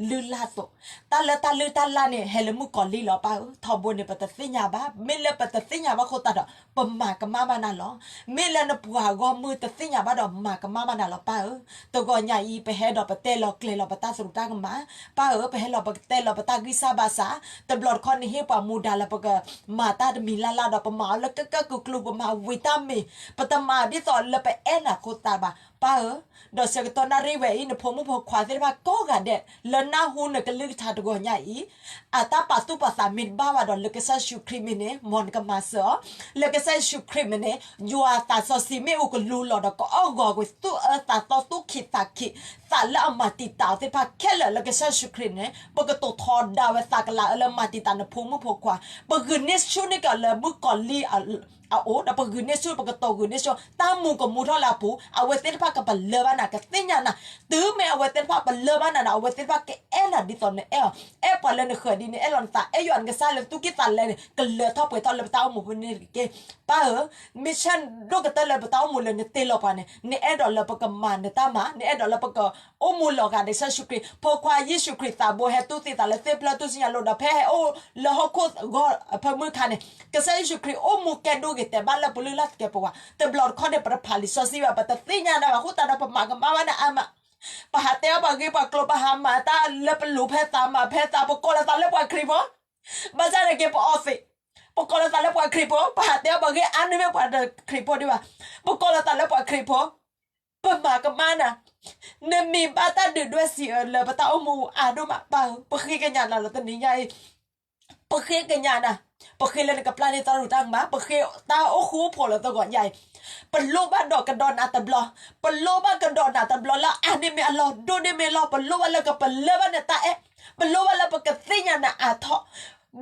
လုၢ်လၢ်အသိး, တၢ်လၢတၢ်လုၢ်တၢ်လၢ်န့ၣ် ဟဲလၢမုၣ်ကီၤလံၢ်လီၤ ပၢ်ဧၢ. ထီဘိန့ၣ် ပတသ့ၣ်ညါဘၣ်, မ့ၢ်လၢပတသ့ၣ်ညါဘၣ်အဃိသတးဒီး ပမၤကမၣ်ဘၣ်နၤလီၤ. မ့ၢ်လၢနပှၤဂီၢ်မုၢ်တသ့ၣ်ညါဘၣ်ဒီးမၤကမၣ်ဘၣ်နၤလီၤ ပၢ်ဧၢ. တဂီၤညါအံၤ ပဟဲဒီးပတဲလီၤကျဲၤလီၤပတၢ်သရူးတၢ်ကမၣ်, ပၢ်ဧၢ, ပဟဲလီၤပတဲလီၤပတၢ်ဂံၢ်စၢ်ဘါစၢ်, တဘျီတခီၣ်နဟ့ၣ်ပှၤမူဒါလၢပကမၤတၢ်တမံၤလၢ်လၢ်ဒီး ပမၤအီၤလၢကကၢၢ်ကကျူ ပမၤဝံၤတၢ်မ့ၢ် ပတမၤဒ်သိးလၢပအဲၣ်နၤအဃိသတးဘၣ် ပၢ်ဧၢ. ဒီးဆၢကတီၢ်နၣ်ရံၣ်ဝဲအံၤ နဖိမုၣ်ဖိခွါသ့ၣ်တဖၣ်ကိးဂၤဒဲး လၢနၢ်ဟူနကလုၢ်ကထါတဂီၤညါအံၤ အတၢ်ပာ်သူၣ်ပာ်သးမ့ၢ်တဘၣ်ဘၣ်ဒီး လၢကစၢ်ယ့ၣ်ၡူးခရံာ်မံၤန့ၣ် မ်နကမၤစၢၤအီၤ, လၢကစၢ်ယ့ၣ်ၡူးခရံာ်မံၤန့ၣ် ယွၤသးစီဆှံမ့ၣ်အူကလူလီၤဒီး ကအီၣ်ဂီၤကွံာ်သူၣ်အၢသးသီ သူၣ်ခံသးခံ သးလၢအမၤတံာ်တာ်အီၤသ့ၣ်တဖၣ်ခဲလၢာ် လၢကစၢ်ယ့ၣ်ၡူးခရံာ်န့ၣ် ပကတိၤထီဒါဝဲသးကလၤအၢလၢမၤတံာ်တာ်နဖိမုၣ်ဖိခွါ, ပဂုာ်န့ၢ်ဆူၣ်န့ၢ်က့ၤအီၤလၢမုၣ်ကီၤလံၢ် အအိၣ်ဒီး ပဂုာ်န့ၢ်ဆူၣ် ပကတိၤဂုာ်န့ၢ်ဆူၣ် တၢ်မူကမူထီၣ်လၢအပူၤ အဝဲသ့ၣ်တဖၣ်ကပလၢၢ်ဘၣ်နၤ ကသ့ၣ်ညါနၤ, တုၤမ့ၢ်အဝဲသ့ၣ်တဖၣ်ပလၢၢ်ဘၣ်နၤဒီး အဝဲသ့ၣ်တဖၣ်ကအဲၣ်နၤဒ်သိးနအဲၣ်အီၤ, အဲၣ်ပှၤလၢနဃၢၤဒ်နအဲၣ်လီၤနသး, အဲၣ်ယွၤနကစၢ်လၢသူၣ်ကံၢ်သးလဲန့ၣ် ကလၢၤထီၣ်ပှဲၤထီၣ်လၢပတၢ်အိၣ်မူပူၤန့ၣ်တက့ၢ်. ပၢ်ဧၢ, မ့ၢ်ဆၢဒိၣ်ကတၢၢ်လၢပတၢ်အိၣ်မူလၢနတ့လီၤပှၤန့ၣ် နအဲၣ်ဒိးလၢပကမၤနတၢ်မၤ, နအဲၣ်ဒိးလၢပကအိၣ်မူလီၤဂာ်ဒီးကစၢ်ယ့ၣ်ၡူးခရံာ်, ဖိခွါယ့ၣ်ၡူးခရံာ်သးဘိဟဲတူၢ်သံသးလၢသ့ၣ်ဖျၢၣ်တူၢ်စံၣ်ညီၣ်လိၤဒီး ဖဲဟဲအိၣ်လၢဟီၣ်ခိၣ်ဂီၢ်အဖၢမုၢ်အခါန့ၣ် ကစၢ်ယ့ၣ်ၡူးခရံာ်အိၣ်မူကဲဒိၣ်ဂ့ၤတဲာ်ဘၣ်လၢပလုၢ်လၢ်သကဲးပဝး, တဘျီတခီၣ်န့ၣ် ပတဖးလံာ်စီဆှံဘၣ် ပတသ့ၣ်ညါနၤဘၣ် အဃိသတးဒီး ပမၤကမၣ်ဘၣ်နၤအါမး, ပဟးတဲအီၣ်ပှၤဂ့ၢ်ပှၤကျိၤ ပဟးမၤတၢ်လၢပလူၤဖဲသးမၤဖဲသး ပကိးလီၤသးလၢပှၤခရံာ်ဖိ, ဘၣ်ဆၣ်န့ၣ်က့ၤပအီသံး, ပကိးလီၤသးလၢပှၤခရံာ်ဖိ, ပဟးတဲအီၣ်ပှၤဂ့ၢ်အါန့ၢ်မ့ၢ်ပှၤတခရံာ်ဖိဒံးဘၣ်, ပကိးလီၤသးလၢပှၤခရံာ်ဖိ, ပမၤကမၣ်နၤ, နမံၤဘၣ်တၢ်ဒုးဒွဲၣ်စံးအၢလၢပတၢ်အိၣ်မူအါဒိၣ်မး ပၢ်ဧၢ, ပဃ့ကညးနၤလီၤတနံၤညါအံၤ ပဃ့ကညးနၤ, ပဃ့လၢနကပျၢ်န့ၢ်တၢ်ရူးတၢ်ကမၣ်, ပဃ့တၢ်အိၣ်ဃူအိၣ်ဖိးလၢတဂီၤညါအံၤ, ပလိၣ်ဘၣ်ဒီးကဒီးနၤတဘျီ, ပလိၣ်ဘၣ်ကဒီးနၤတဘျီလၢအါန့ၢ်မ့ၢ်အလီၢ်ဒိၣ်န့ၢ်မ့ၢ်အလီၢ်, ပလိၣ်ဘၣ်လၢကပလၢၢ်ဘၣ်နတၢ်အဲၣ်, ပလိၣ်ဘၣ်လၢပကသ့ၣ်ညါနၤအါထီၣ်,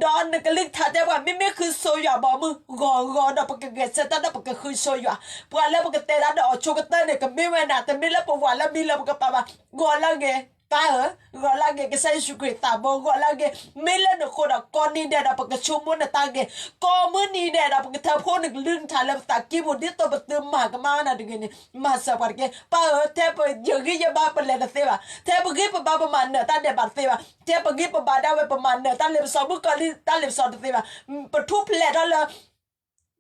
ဒီးနကလုၢ်ကထါတဲပှၤ မ့မ့ၢ်ဃုဆိယွၤဘီမုၢ် ဂီၤဂီၤဒီးပကဂဲၤဆၢထၢၣ်ဒီးပကဃုဆိယွၤ, ပှၤလၢပကတဲတၢ်ဒီးအီၤဆိကတၢၢ်န့ၣ် ကမ့ၢ်ဝဲနၤ, တမ့ၢ်လၢပဝၤလၢမံလၢပကပၤဘၣ်, ဂီၤလၢဂ့ၤ ပၢ်ဧၢ, ဂီၤလၢအဂ့ၤ ကစၢ်ယ့ၣ်ၡူးခရံာ်သးဘိ ဂီၤလၢအဂ့ၤ, မ့ၢ်လၢနဃိဒီး ကိးနံၤဒဲးဒီး ပကဆိကမိၣ်နတၢ်ဂ့ၤ, ကိးမုၢ်နံၤဒဲးဒီး ပကထၢဖှိၣ်နကလုၢ်နကထါလၢပသးကံၢ်ပူၤ ဒ်သိးပသုမၤကမၣ်ဝဲဒၣ်တဂ့ၤန့ၣ် မၤစၢၤပှၤတက့ၢ်. ပၢ်ဧၢ, ထဲပယဂံၢ်ယဘါပလဲၤတသ့ဘၣ်, ထဲပဂံၢ်ပဘါပမၤနၢၤတၢ်ဒဲးဘးတသ့ဘၣ်, ထဲပဂံၢ်ပဘါဒၣ်ဝဲပမၤနၢၤတၢ်လ့ပစီ မုၣ်ကီၤလံၢ်တၢ်လ့ပစီတသ့ဘၣ်, ပထူၣ်ဖျဲးထီၣ်လၢ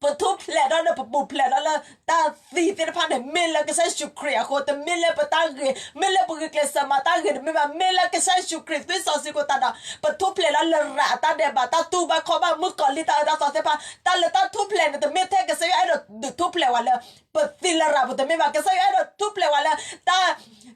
ပထူၣ်ဖျဲးထီၣ်လၢ ပပူၤဖျဲးထီၣ်လၢ တၢ်သံသ့ၣ်တဖၣ်န့ၣ် မ့ၢ်လၢကစၢ်ယ့ၣ်ၡူးခရံာ်အဃိ, တမ့ၢ်လၢပတၢ်ဂ့ၤ, မ့ၢ်လၢပဂုာ်ကျဲးစၢးမၤတၢ်ဂ့ၤတမ့ၢ်ဘၣ်, မ့ၢ်လၢကစၢ်ယ့ၣ်ၡူးခရံာ်သွံၣ်စီဆှံအဃိသတးဒီး ပထူၣ်ဖျဲးလၢလရာ်အတၢ်ဒဲးဘး, တၢ်တူၢ်ဘၣ်ခီၣ်ဘၣ်, မုၣ်ကီၤလံၢ်တၢ်အၢတၢ်သီသ့ၣ်တဖၣ်, တၢ်လၢတၢ်ထူၣ်ဖျဲးန့ၣ် တမ့ၢ်ထဲကစၢ်ယွၤအဲၣ်ဒိးဒုးထူၣ်ဖျဲးဝဲလၢ ပသံလရာ်ပူၤတမ့ၢ်ဘၣ်, ကစၢ်ယွၤအဲၣ်ဒိးထူၣ်ဖျဲးဝဲလၢ တၢ်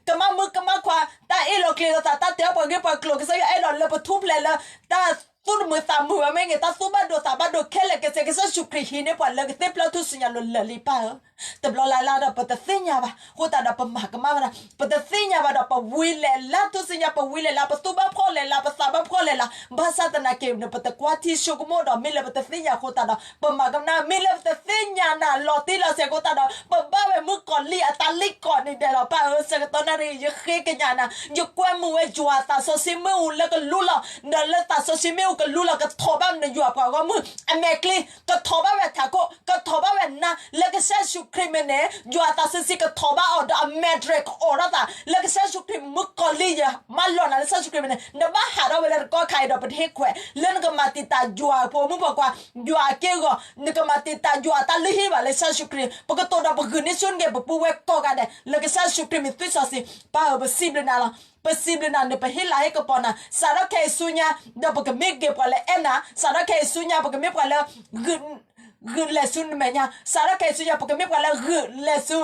ကမၣ်မုၣ်ကမၣ်ခွါ, တၢ်အ့ၣ်လိာ်ကျဲၤလိာ်သး, တၢ်တဲအီၣ်ပှၤဂ့ၢ်ပှၤကျိၤ, ကစၢ်ယွၤအဲၣ်ဒိးလၢပထူၣ်ဖျဲးလၢ တၢ်သူၣ်တမုာ်သးမုာ်ဘၣ်မ့ၢ်ဂ့ၤ, တၢ်သူၣ်ဘၣ်ဒိသးဘၣ်ဒိခဲလၢာ်ခဲဆ့, ကစၢ်ယ့ၣ်ၡူးခရံာ်ဟံးန့ၢ်ပှၤလၢကသ့ၣ်ဖျၢၣ်ထူၣ်စုညါလိၤလၢာ်လံ ပၢ်ဧၢ. တဘျီလၢ်လၢ်ဒီး ပတသ့ၣ်ညါဘၣ်အဃိသတးဒီး ပမၤကမၣ်ဝဲဒၣ်, ပတသ့ၣ်ညါဘၣ်ဒီး ပဝံၤလဲၤလၢထူၣ်စုညါ, ပဝံၤလဲၤလၢ ပသူၣ်ဘၣ်ဖှီၣ်လဲၤလၢ, ပသးဘၣ်ဖှီၣ်လဲၤလၢ, ဘၣ်ဆၣ်သနာ်က့န့ၣ် ပတကွၢ်ထံဆိကမိၣ်ဒီး မ့ၢ်လၢပတသ့ၣ်ညါအဃိသတးဒီး ပမၤကမၣ်, မ့ၢ်လၢပတသ့ၣ်ညါနၤလီၤတံၢ်လီၤဆဲးအဃိသတးဒီး ပဘၣ်ဝဲမုၣ်ကီၤလံၢ်အတၢ်လံၢ်ကိးနံၤဒဲးလီၤ ပၢ်ဧၢ. ဆၢကတီၢ်နၣ်ရံၣ် ယဃ့ကညးနၤ, ယကွဲမုာ်ဝဲယွၤအသးစီဆှံမ့ၣ်အူလၢကလူလီၤ, ဒီးလၢသးစီဆှံမ့ၣ်အူကလူလီၤ ကထီၣ်ဘၣ်နယွၤပှၤဂီၢ်မုၢ်အမဲာ်ကျိၤ, ကထီၣ်ဘၣ်ဝဲထးခိၣ်, ကထီၣ်ဘၣ်ဝဲနါ, လၢကစၢ်ယ့ၣ်ၡူးခရံာ်မ့ၢ်န့ၣ် ယွၤအသးစီဆှံကထီၣ်ဘၣ်အီၤဒီးအမဲာ်တြဲၤကအိးထီၣ်သး, လၢကစၢ်ယ့ၣ်ၡူးခရံာ် မုၣ်ကီၤလံၢ်ယမၢလီၤနၤလၢကစၢ်ယ့ၣ်ၡူးခရံာ်မ့ၢ်န့ၣ် နဘၣ်ဟးထီၣ်ဝဲလၢတကီၢ်ခါအံၤဒီး ပတဟ့ၣ်ခွဲးလၢနကမၤတံာ်တာ်ယွၤအဖိမုၣ်ဖိခွါ, ယွၤအက့ၢ်အဂီၤ, နကမၤတံာ်တာ်ယွၤအတၢ်လုၢ်ဟံၣ်ဘၣ်လၢကစၢ်ယ့ၣ်ၡူးခရံာ်, ပကတိၤဒီးပဂုာ်န့ၢ်ဆူၣ်န့ၢ်က့ၤပပူၤဝဲကိးဂၤဒဲး လၢကစၢ်ယ့ၣ်ၡူးခရံာ်မံၤသွံၣ်စီဆှံ, ပၢ်ဧၢ ပစံးဘျုးနၤလီၤ. ပစံးဘျုးနၤန့ၣ် ပဟ့ၣ်လၤဟ့ၣ်ကပီၤနၤ, စးထီၣ်ခဲအံၤဆူညါ ဒီးပကမ့ၢ်က့ၤပှၤလၢအဲၣ်နၤ, စးထီၣ်ခဲအံၤဆူညါ ပကမ့ၢ်ပှၤလၢ ဂုာ်လဲၤဆူနမဲာ်ညါ, စးထီၣ်ခဲအံၤဆူညါ ပကမ့ၢ်ပှၤလၢဂုာ်လဲၤဆူ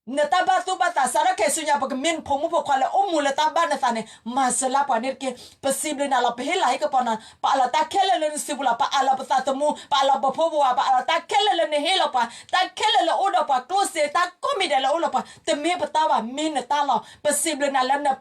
နတၢ်ဘၣ်သူၣ်ဘၣ်သး, စးထီၣ်ခဲအံၤဆူညါ ပကမ့ၢ်နဖိမုၣ်ဖိခွါလၢအိၣ်မူလၢတၢ်ဘၣ်နသးန့ၣ် မၤစၢၤလၢပှၤန့ၣ်တက့ၢ်. ပစံးဘျုးနၤလီၤ. ပဟ့ၣ်လၤဟ့ၣ်ကပီၤနၤ, ပအးလီၤတၢ်ခဲလၢာ်လၢနစုပူၤလီၤ. ပအးလီၤပသးသမူ, ပအးလီၤပဖိပဝၤ, ပအးလီၤတၢ်ခဲလၢာ်လၢနဟ့ၣ်လီၤပှၤ, တၢ်ခဲလၢာ်လၢအိၣ်ဒီးပှၤ, ကျိၣ်စ့တၢ်ကိးမံၤဒဲးလၢအိၣ်ဒီးပှၤ, တမ့ၢ်ပတၢ်ဘၣ်, မ့ၢ်နတၢ်လီၤ. ပစံးဘျုးနၤလၢ နနာ်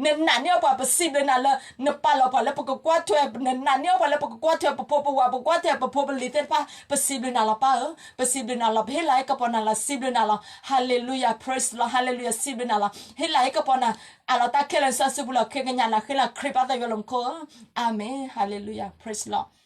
န့ၢ်အီၣ်ပှၤ, ပစံးဘျုးနၤလၢ နပာ်လီၤပှၤလၢပကကွၢ်ထွဲ, နနာ်န့ၢ်အီၣ်ပှၤလၢပကကွၢ်ထွဲ ပဖိပဝၤ, ပကွၢ်ထွဲပဖိပလံၤသ့ၣ်တဖၣ်, ပစံးဘျုးနၤလီၤ ပၢ်ဧၢ, ပစံးဘျုးနၤလီၤ. ပဟ့ၣ်လၤဟ့ၣ်ကပီၤနၤလီၤ, စံးဘျုးနၤလီၤ. Hallelujah, praise the Lord, hallelujah, စံးဘျုးနၤလီၤ. ဟ့ၣ်လၤဟ့ၣ်ကပီၤနၤ, အးလီၤတၢ်ခဲလၢာ်လၢနစုပူၤလီၤ. ဃ့ကညးနၤ ဃ့လၤခရံာ်ပၢ်သးယွၤလၢမူခိၣ်ဧၢ, အၤမ့ၣ်, Hallelujah, praise the Lord.